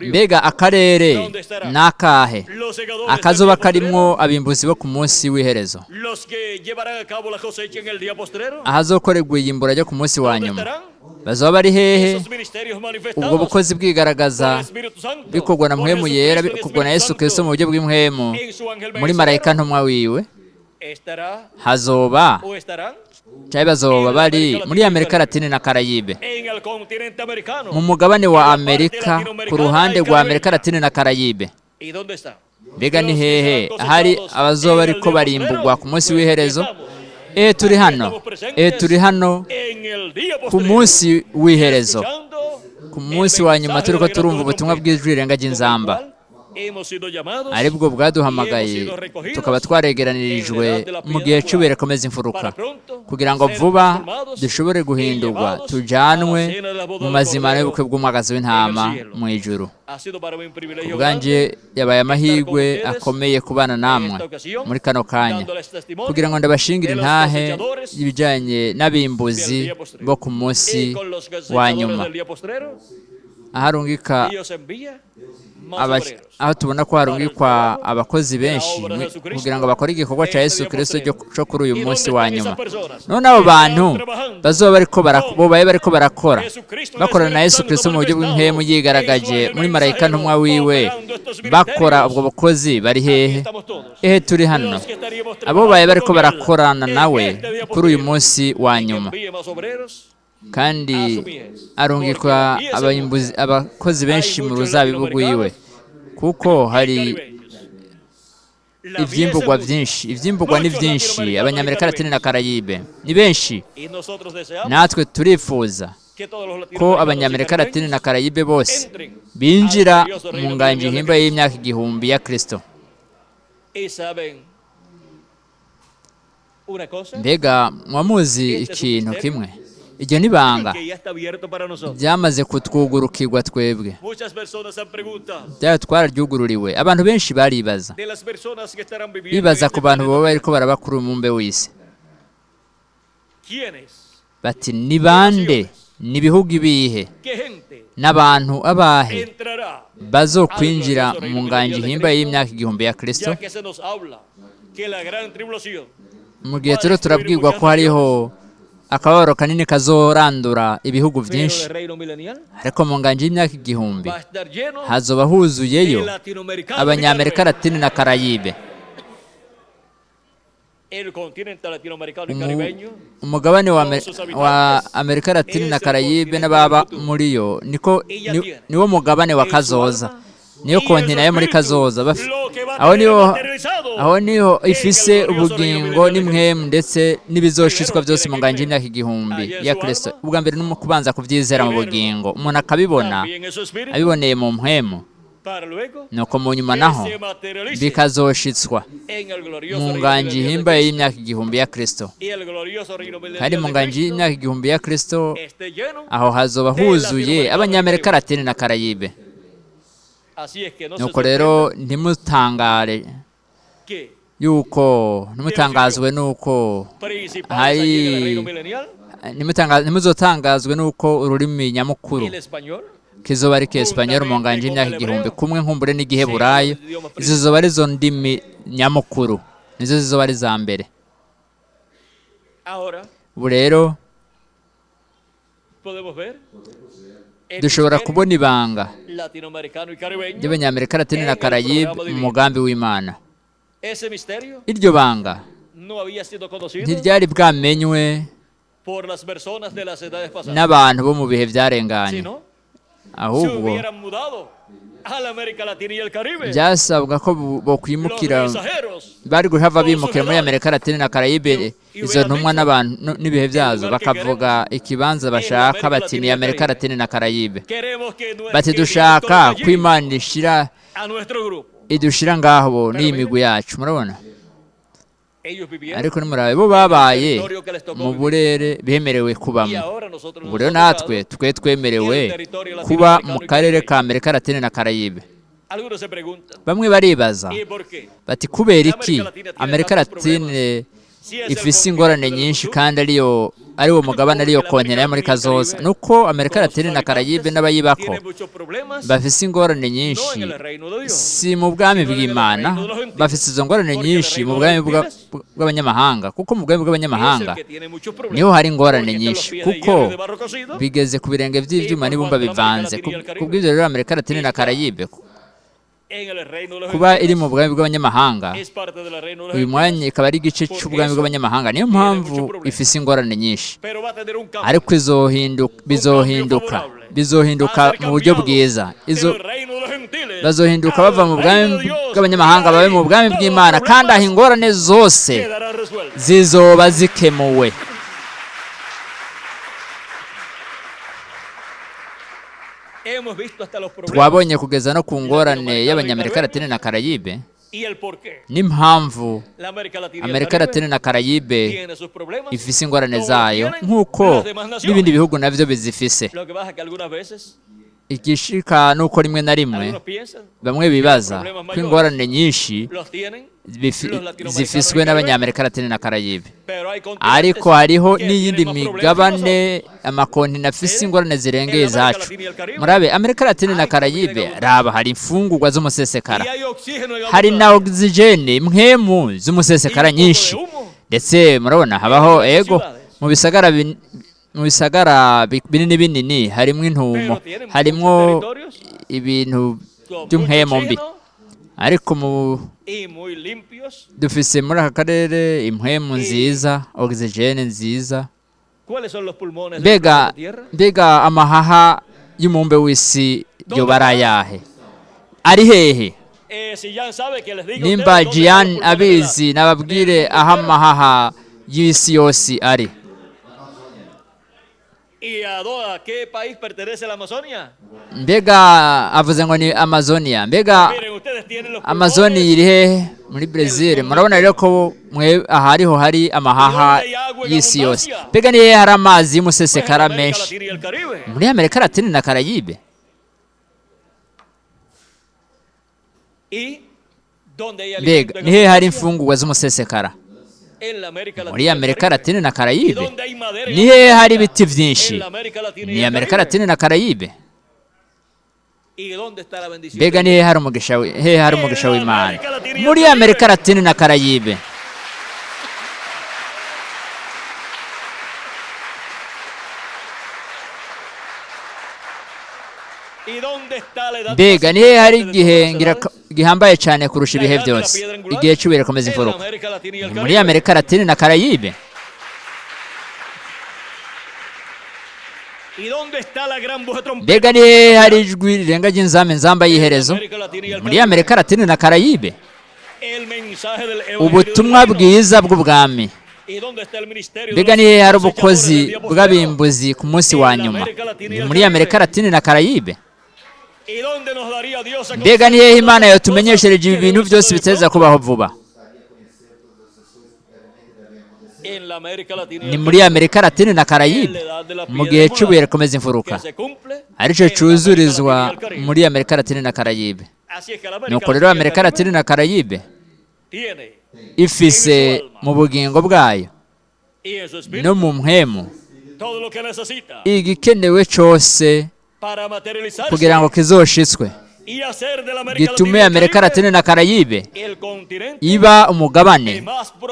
Mbega akarere ni akahe akazoba karimwo abimbuzi bo ku munsi w'iherezo, ahazokorerwa iyimbura ryo ku munsi wa nyuma? Bazaba bari hehe? Ubwo bukozi bwigaragaza bikorwa na Mpwemu Yera, bikorwa na Yesu Kristo mu buryo bw'impwemu muri marayika ntumwa wiwe, hazoba cyangwa bazoba bari muri Amerika Latine na Karayibe, mu mugabane wa Amerika, ku ruhande rwa Amerika Latine na Karayibe? Mbega ni hehe hari abazoba ariko barimbugwa ku munsi w'iherezo? Turi hano, turi hano ku munsi w'iherezo, ku munsi wa nyuma, turiko turumva ubutumwa bw'ijwi rirenga ry'inzamba, aribwo bwaduhamagaye tukaba twaregeranirijwe mu gihe cy'ubuye rikomeza imfuruka, kugira ngo vuba dushobore guhindurwa tujanwe mu mazimano y'ubukwe bw'umwagazi w'intama mu ijuru. Ubwanjye yabaye amahirwe akomeye kubana namwe muri kano kanya kugira ngo ndabashingire intahe y'ibijyanye n'abimbuzi bo ku munsi wa nyuma, aharungika aho tubona ko harungikwa abakozi benshi kugira ngo bakore igikorwa cya Yesu Kristo cyo kuri uyu munsi wa nyuma. None abo bantu bazoba bariko bobaye bariko barakora, bakorana na Yesu Kristo mu buryo bw'impwemu yigaragaje muri marayika ntumwa wiwe, bakora ubwo bukozi, bari hehe? Ehe, turi hano, abo baye bariko barakorana nawe kuri uyu munsi wa nyuma. Kandi arungikwa abakozi benshi mu ruzabibu rwiwe, kuko hari ivyimburwa byinshi. Ivyimburwa ni byinshi. Abanyamerika Latine na Karayibe ni benshi. Natwe turifuza ko Abanyamerika Latine na Karayibe bose binjira mu nganji himba y'imyaka 1000 ya Kristo. Mbega mwamuzi ikintu kimwe? Iryo ni ibanga ryamaze kutwugurukirwa twebwe, byaba twararyugururiwe. Abantu benshi baribaza, bibaza ku bantu baba bariko baraba kuri uyu mubumbe w'isi, bati: "Ni bande, ni ibihugu ibihe, n'abantu abahe bazokwinjira mu nganji himba y'imyaka 1000 ya Kristo?" Mu gihe turiho turabwirwa ko hariho akababaro kanini kazorandura ibihugu byinshi, ariko mu nganji y'imyaka 1000 hazoba huzuyeyo Abanyamerika Latine na Karayibe. Umugabane wa Amerika Latine na Karayibe n'ababa muri yo niko niwo mugabane wa kazoza, niyo kontina yo muri kazoza. Aho niho ifise ubugingo n'impwemu ndetse n'ibizoshitswa byose mu nganji y'imyaka 1000 ya Kristo. Ubwa mbere ni kubanza kubyizera mu bugingo, umuntu akabibona abiboneye mu mpwemu, nuko mu nyuma naho bikazoshitswa mu nganji himbaye y'imyaka 1000 ya Kristo. Kandi mu nganji y'imyaka 1000 ya Kristo, aho hazoba huzuye Abanyamerika Latine na Karayibe. Nuko rero ntimutangare yuko, ntimutangazwe nuko hari, ntimuzotangazwe nuko ururimi nyamukuru kizoba ari Kiespanyol mu nganji y'imyaka 1000, kumwe nkumbure n'Igiheburayo. Izo zoba arizo ndimi nyamukuru, nizo zizoba ari za mbere. Ubu rero dushobora kubona ibanga ry'Abanyamerika Latine na Karayibe mu mugambi w'Imana. Iryo banga ntiryari bwamenywe n'abantu bo mu bihe byarenganye, ahubwo byasabwa ko bokwimukira, bari guhava bimukira muri Amerika Latine na Karayibe, izo ntumwa n'abantu n'ibihe byazo, bakavuga ikibanza bashaka, bati: "Ni Amerika Latine na Karayibe." Bati: "Dushaka ko Imana ishira idushira ngaho n'iyi migwi yacu." Murabona, ariko nimurabe, bo babaye mu burere bemerewe kubamo. Ubu rero natwe twe twemerewe kuba mu karere ka Amerika Latine na Karayibe. Bamwe baribaza bati: "Kubera iki Amerika Latine ifise ingorane nyinshi kandi ariyo ari wo mugabane, ariyo kontera yo muri kazoza? Nuko Amerika Latine na Karayibe n'abayibako bafise ingorane nyinshi, si mu bwami bw'Imana. Bafise izo ngorane nyinshi mu bwami bw'abanyamahanga, kuko mu bwami bw'abanyamahanga niho hari ingorane nyinshi, kuko bigeze ku birenge by'ibyuma n'ibumba bivanze. Kubw'ibyo rero, Amerika Latine na Karayibe kuba iri mu bwami bw'abanyamahanga uyu mwanya, ikaba ari igice cy'ubwami bw'abanyamahanga, niyo mpamvu ifise ingorane nyinshi. Ariko bizohinduka, bizohinduka mu buryo bwiza. Izo bazohinduka bava mu bwami bw'abanyamahanga babe mu bwami bw'Imana, kandi aho ingorane zose zizoba zikemuwe. Twabonye kugeza no ku ngorane y'Abanyamerika Latine na Karayibe n'impamvu Amerika Latine na Karayibe ifise ingorane zayo, nk'uko n'ibindi bihugu nabyo bizifise. Igishika nuko rimwe na rimwe bamwe bibaza ko ingorane nyinshi zifiswe n'Abanyamerika Latine na Karayibe, ariko hariho n'iyindi migabane, amakontina afise ingorane zirengeye izacu. Murabe Amerika Latine na Karayibe, raba, hari imfungurwa z'umusesekara, hari na ogisijene, impwemu z'umusesekara nyinshi. Ndetse murabona habaho, ego, mu bisagara binini binini harimwo intumo, harimwo ibintu by'umwemo mbi, ariko mu dufise muri aka karere impwemu nziza, ogisijene nziza. Mbega amahaha y'umumbe w'isi yoba ari ayahe? Ari hehe? Nimba Jian abizi, nababwire aho amahaha y'isi yose ari. Mbega avuze ngo ni Amazonia. Mbega Amazoni iri hehe? Muri Brezil. Murabona rero ko mwe aha ariho hari amahaha y'isi yose. Mbega ni hehe hari amazi y'umusesekara menshi? Muri Amerika Latine na Karayibe. Mbega ni hehe hari imfungurwa z'umusesekara? Muri Amerika Latine na Karayibe. Ni hehe hari ibiti byinshi? Ni Amerika Latine na Karayibe. Mbega ni hehe hari umugisha, hehe hari umugisha w'Imana? Muri Amerika Latine na Karayibe. Mbega ni hehe hari igihe gihambaye cyane kurusha ibihe byose, igihe cy'ubuye rikomeza imfuruka? Ni muri Amerika Latine na Karayibe. Mbega ni hehe hari ijwi rirenga ry'inzamba, inzamba y'iherezo? Muri Amerika Latine na Karayibe. Ubutumwa bwiza bw'ubwami. Mbega ni hehe hari ubukozi bw'abimbuzi ku munsi wa nyuma? Ni muri Amerika Latine na Karayibe. Mbega ni hehe Imana yatumenyeshereje ibi bintu byose biteza kubaho vuba? Ni muri Amerika Latine na Karayibe, mu gihe cy'ubuye rikomeza imfuruka, aricyo cyuzurizwa muri Amerika Latine na Karayibe. Nuko rero Amerika Latine na Karayibe ifise mu bugingo bwayo no mu mpwemu igikenewe cyose kugira ngo kizoshitswe, gitume Amerika Latine na Karayibe iba umugabane,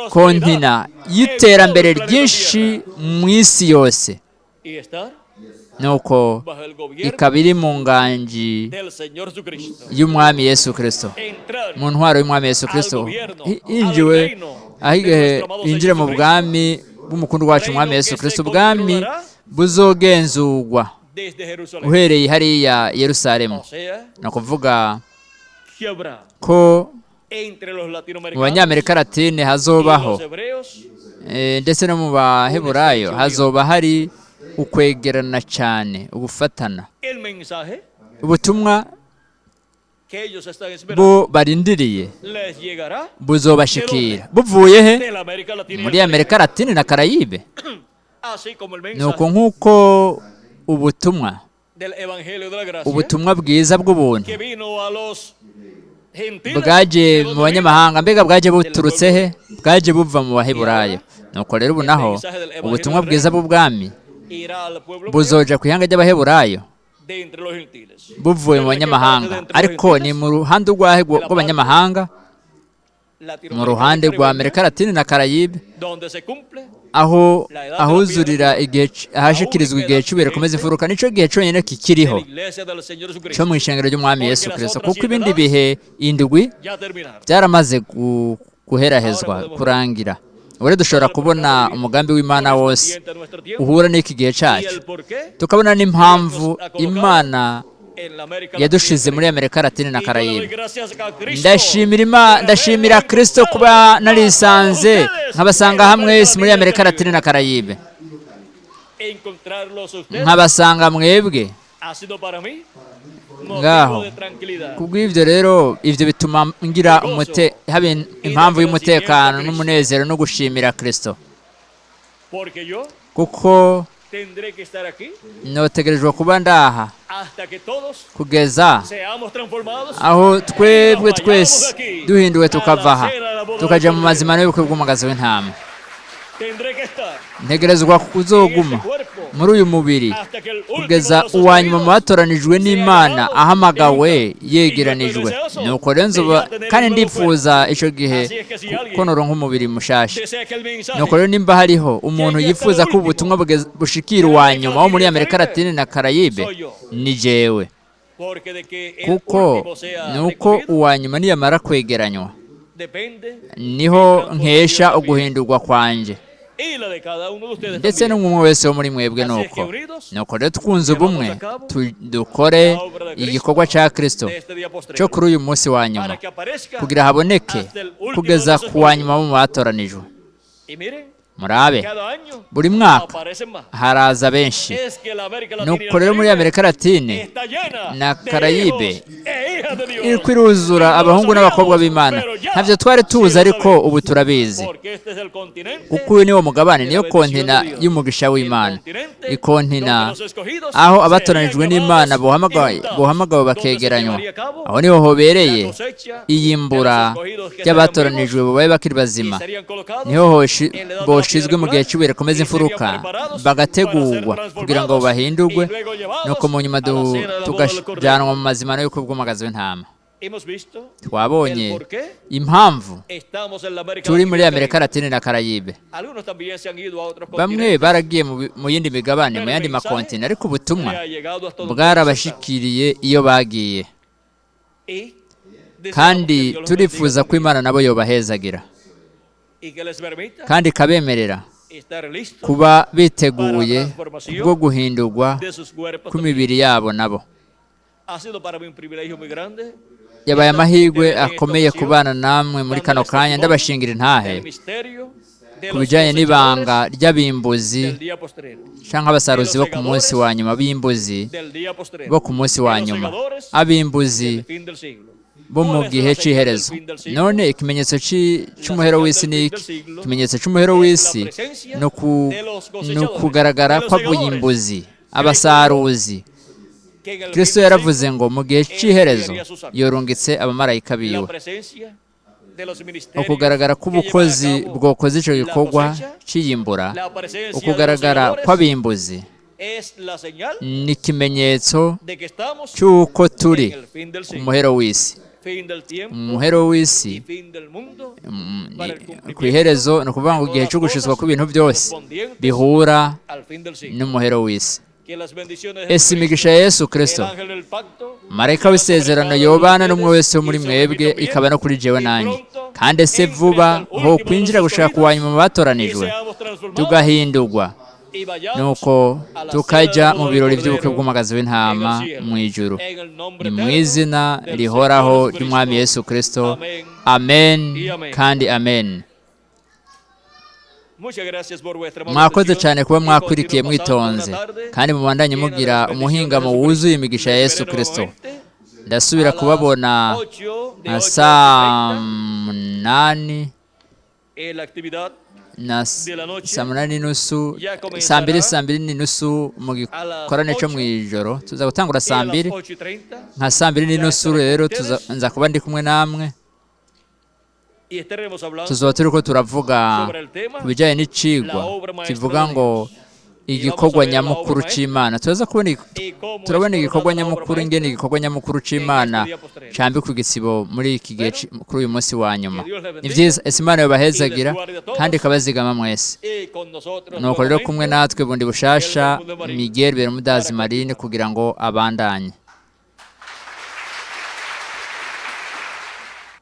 kontina y'iterambere ryinshi mu isi yose, nuko ikaba iri mu nganji y'Umwami Yesu Kirisito, mu ntwaro y'Umwami Yesu Kirisito, hinjiwe aho igihe binjire mu bwami bw'umukundu wacu Umwami Yesu Kirisito, ubwami buzogenzurwa uhereye hariya Yerusalemu. Ni ukuvuga ko mu Banyamerika Latine hazobaho, ndetse no mu Baheburayo hazoba hari ukwegerana cyane, ugufatana. Ubutumwa bo barindiriye buzobashikira buvuye he? Muri Amerika Latine na Karayibe. Nuko nk'uko ubutumwa bwiza bw'ubuntu Bwaje mu banyamahanga. Mbega bwaje buturutse he? Bwaje buva mu Baheburayo. Nuko rero ubu naho ubutumwa bwiza bw'ubwami buzoja ku ihanga ry'Abaheburayo buvuye mu banyamahanga. Ariko ni mu ruhande urwahe rw'abanyamahanga? Mu ruhande rwa Amerika Latine na Karayibe, aho ahuzurira igihe, ahashikirizwa igihe cy'ubuye rikomeza imfuruka. Nico gihe cyonyine kikiriho cyo mu ishengero ry'Umwami Yesu Kirisito, kuko ibindi bihe indwi byaramaze guherahezwa, kurangira. Ubu rero dushobora kubona umugambi w'Imana wose uhura n'iki gihe cyacu, tukabona n'impamvu Imana yadushize muri Amerika Latine na Karayibe. Ndashimira Kirisito kuba narisanze nkabasanga hamwe muri Amerika Latine na Karayibe, nkabasanga mwebwe ngaho. Kubw'ibyo rero, ibyo bituma ngira haba impamvu y'umutekano n'umunezero no gushimira Kirisito, kuko notegerejwe kuba ndaha kugeza aho twebwe twese duhinduwe, tukava aha tukajya mu mazima y'ubukwe bw'umwagazi w'intama. Ntegerezwa kuzoguma muri uyu mubiri kugeza uwa nyuma mu batoranijwe n'Imana ahamagawe, yegeranijwe. Nuko rero nzuba kandi ndifuza icyo gihe ko noronka umubiri mushasha. Nuko rero nimba hariho umuntu yifuza ko ubutumwa bushikira uwa nyuma wo muri Amerika Latine na Karayibe, ni jewe, kuko nuko uwa nyuma niyamara kwegeranywa niho nkesha uguhindurwa kwanje ndetse n'umwe wese wo muri mwebwe. Nuko rero twunze ubumwe, dukore igikorwa cya Kirisito cyo kuri uyu munsi wa nyuma, kugira haboneke kugeza ku wa nyuma wo mu batoranijwe. Murabe, buri mwaka haraza benshi. Nuko rero muri Amerika Latine na Karayibe iriko iruzura abahungu n'abakobwa b'Imana. Ntabyo twari tuzi, ariko ubu turabizi, kuko uyu niwo mugabane, niyo kontina y'umugisha w'Imana, ikontina aho abatoranijwe n'Imana bohamagawe bakegeranywa. Aho niho hobereye iyimbura ry'abatoranijwe babaye bakiri bazima, niho boshizwe mu gihe cy'ubuye rikomeza imfuruka, bagategurwa kugira ngo bahindurwe, nuko mu nyuma tukajyanwa mu mazima y'ubukwe bw'umwagazi w'intama. Twabonye impamvu turi muri Amerika Latine na Karayibe. Bamwe baragiye mu yindi migabane, mu yandi makontinent, ariko ubutumwa bwarabashikiriye iyo bagiye, kandi turifuza ko Imana nabo yobahezagira kandi ikabemerera kuba biteguye bwo guhindurwa kw'imibiri yabo nabo. Yabaye amahirwe akomeye kubana namwe muri kano kanya, ndabashingira intahe ku bijyanye n'ibanga ry'abimbuzi cyangwa abasaruzi bo ku munsi wa nyuma, b'imbuzi bo ku munsi wa nyuma, abimbuzi bo mu gihe cy'iherezo. None ikimenyetso cy'umuhero w'isi ni iki? Ikimenyetso cy'umuhero w'isi ni ukugaragara kw'abimbuzi, abasaruzi. Kristo yaravuze ngo mu gihe cy'iherezo yorungitse abamarayika biwe. Ukugaragara k'ubukozi bwokoze icyo gikorwa cy'iyimbura, ukugaragara kw'abimbuzi, ni ikimenyetso cy'uko turi ku muhero w'isi. Umuhero w'isi, ku iherezo, ni ukuvuga ngo igihe cyo gushizwa kw'ibintu byose bihura n'umuhero w'isi. Ese imigisha ya Yesu Kirisito, marayika w'isezerano, yobana n'umwe wese wo muri mwebwe, ikaba no kuri jewe nanjye, kandi ese vuba ho kwinjira gushaka uwa nyuma mu batoranijwe, tugahindurwa, nuko tukajya mu birori by'ubukwe bw'umwagazi w'intama mu ijuru. Ni mu izina rihoraho ry'Umwami Yesu Kirisito, amen kandi amen. Mwakoze cyane kuba mwakurikiye mwitonze, kandi mubandanye mugira umuhingamo wuzuye imigisha ya Yesu Kirisito. Ndasubira kubabona nka saa 8. Na de la noche. 8:30, Ya comenzará 2:00, 2:30 mu a las gikorane cyo 8 mu ijoro. Tuza gutangura y saa a las mbiri, 8:30 nka 2:30 rero nza kuba ndi kumwe namwe. y estaremos hablando Tuzoba turiko turavuga sobre el tema ku bijyanye n'icigwa la obra maestra kivuga de ngo igikorwa nyamukuru c'Imana. Turaza kubona y cómo es turabona igikorwa coronada la obra nyamukuru, maestra ingene igikorwa nyamukuru c'Imana en este día postrero. cambikwa igisibo muri iki gihe kuri uyu munsi wa nyuma. Que Dios les Ni bendiga vyiza, ese Imana yobahezagira y les guarde a todos. kandi ikabazigama mwese. Y con nosotros Nuko rero kumwe nuevamente natwe bundi bushasha Bermúdez Marín Miguel Bermudazi para Marine kugira ngo abandanye.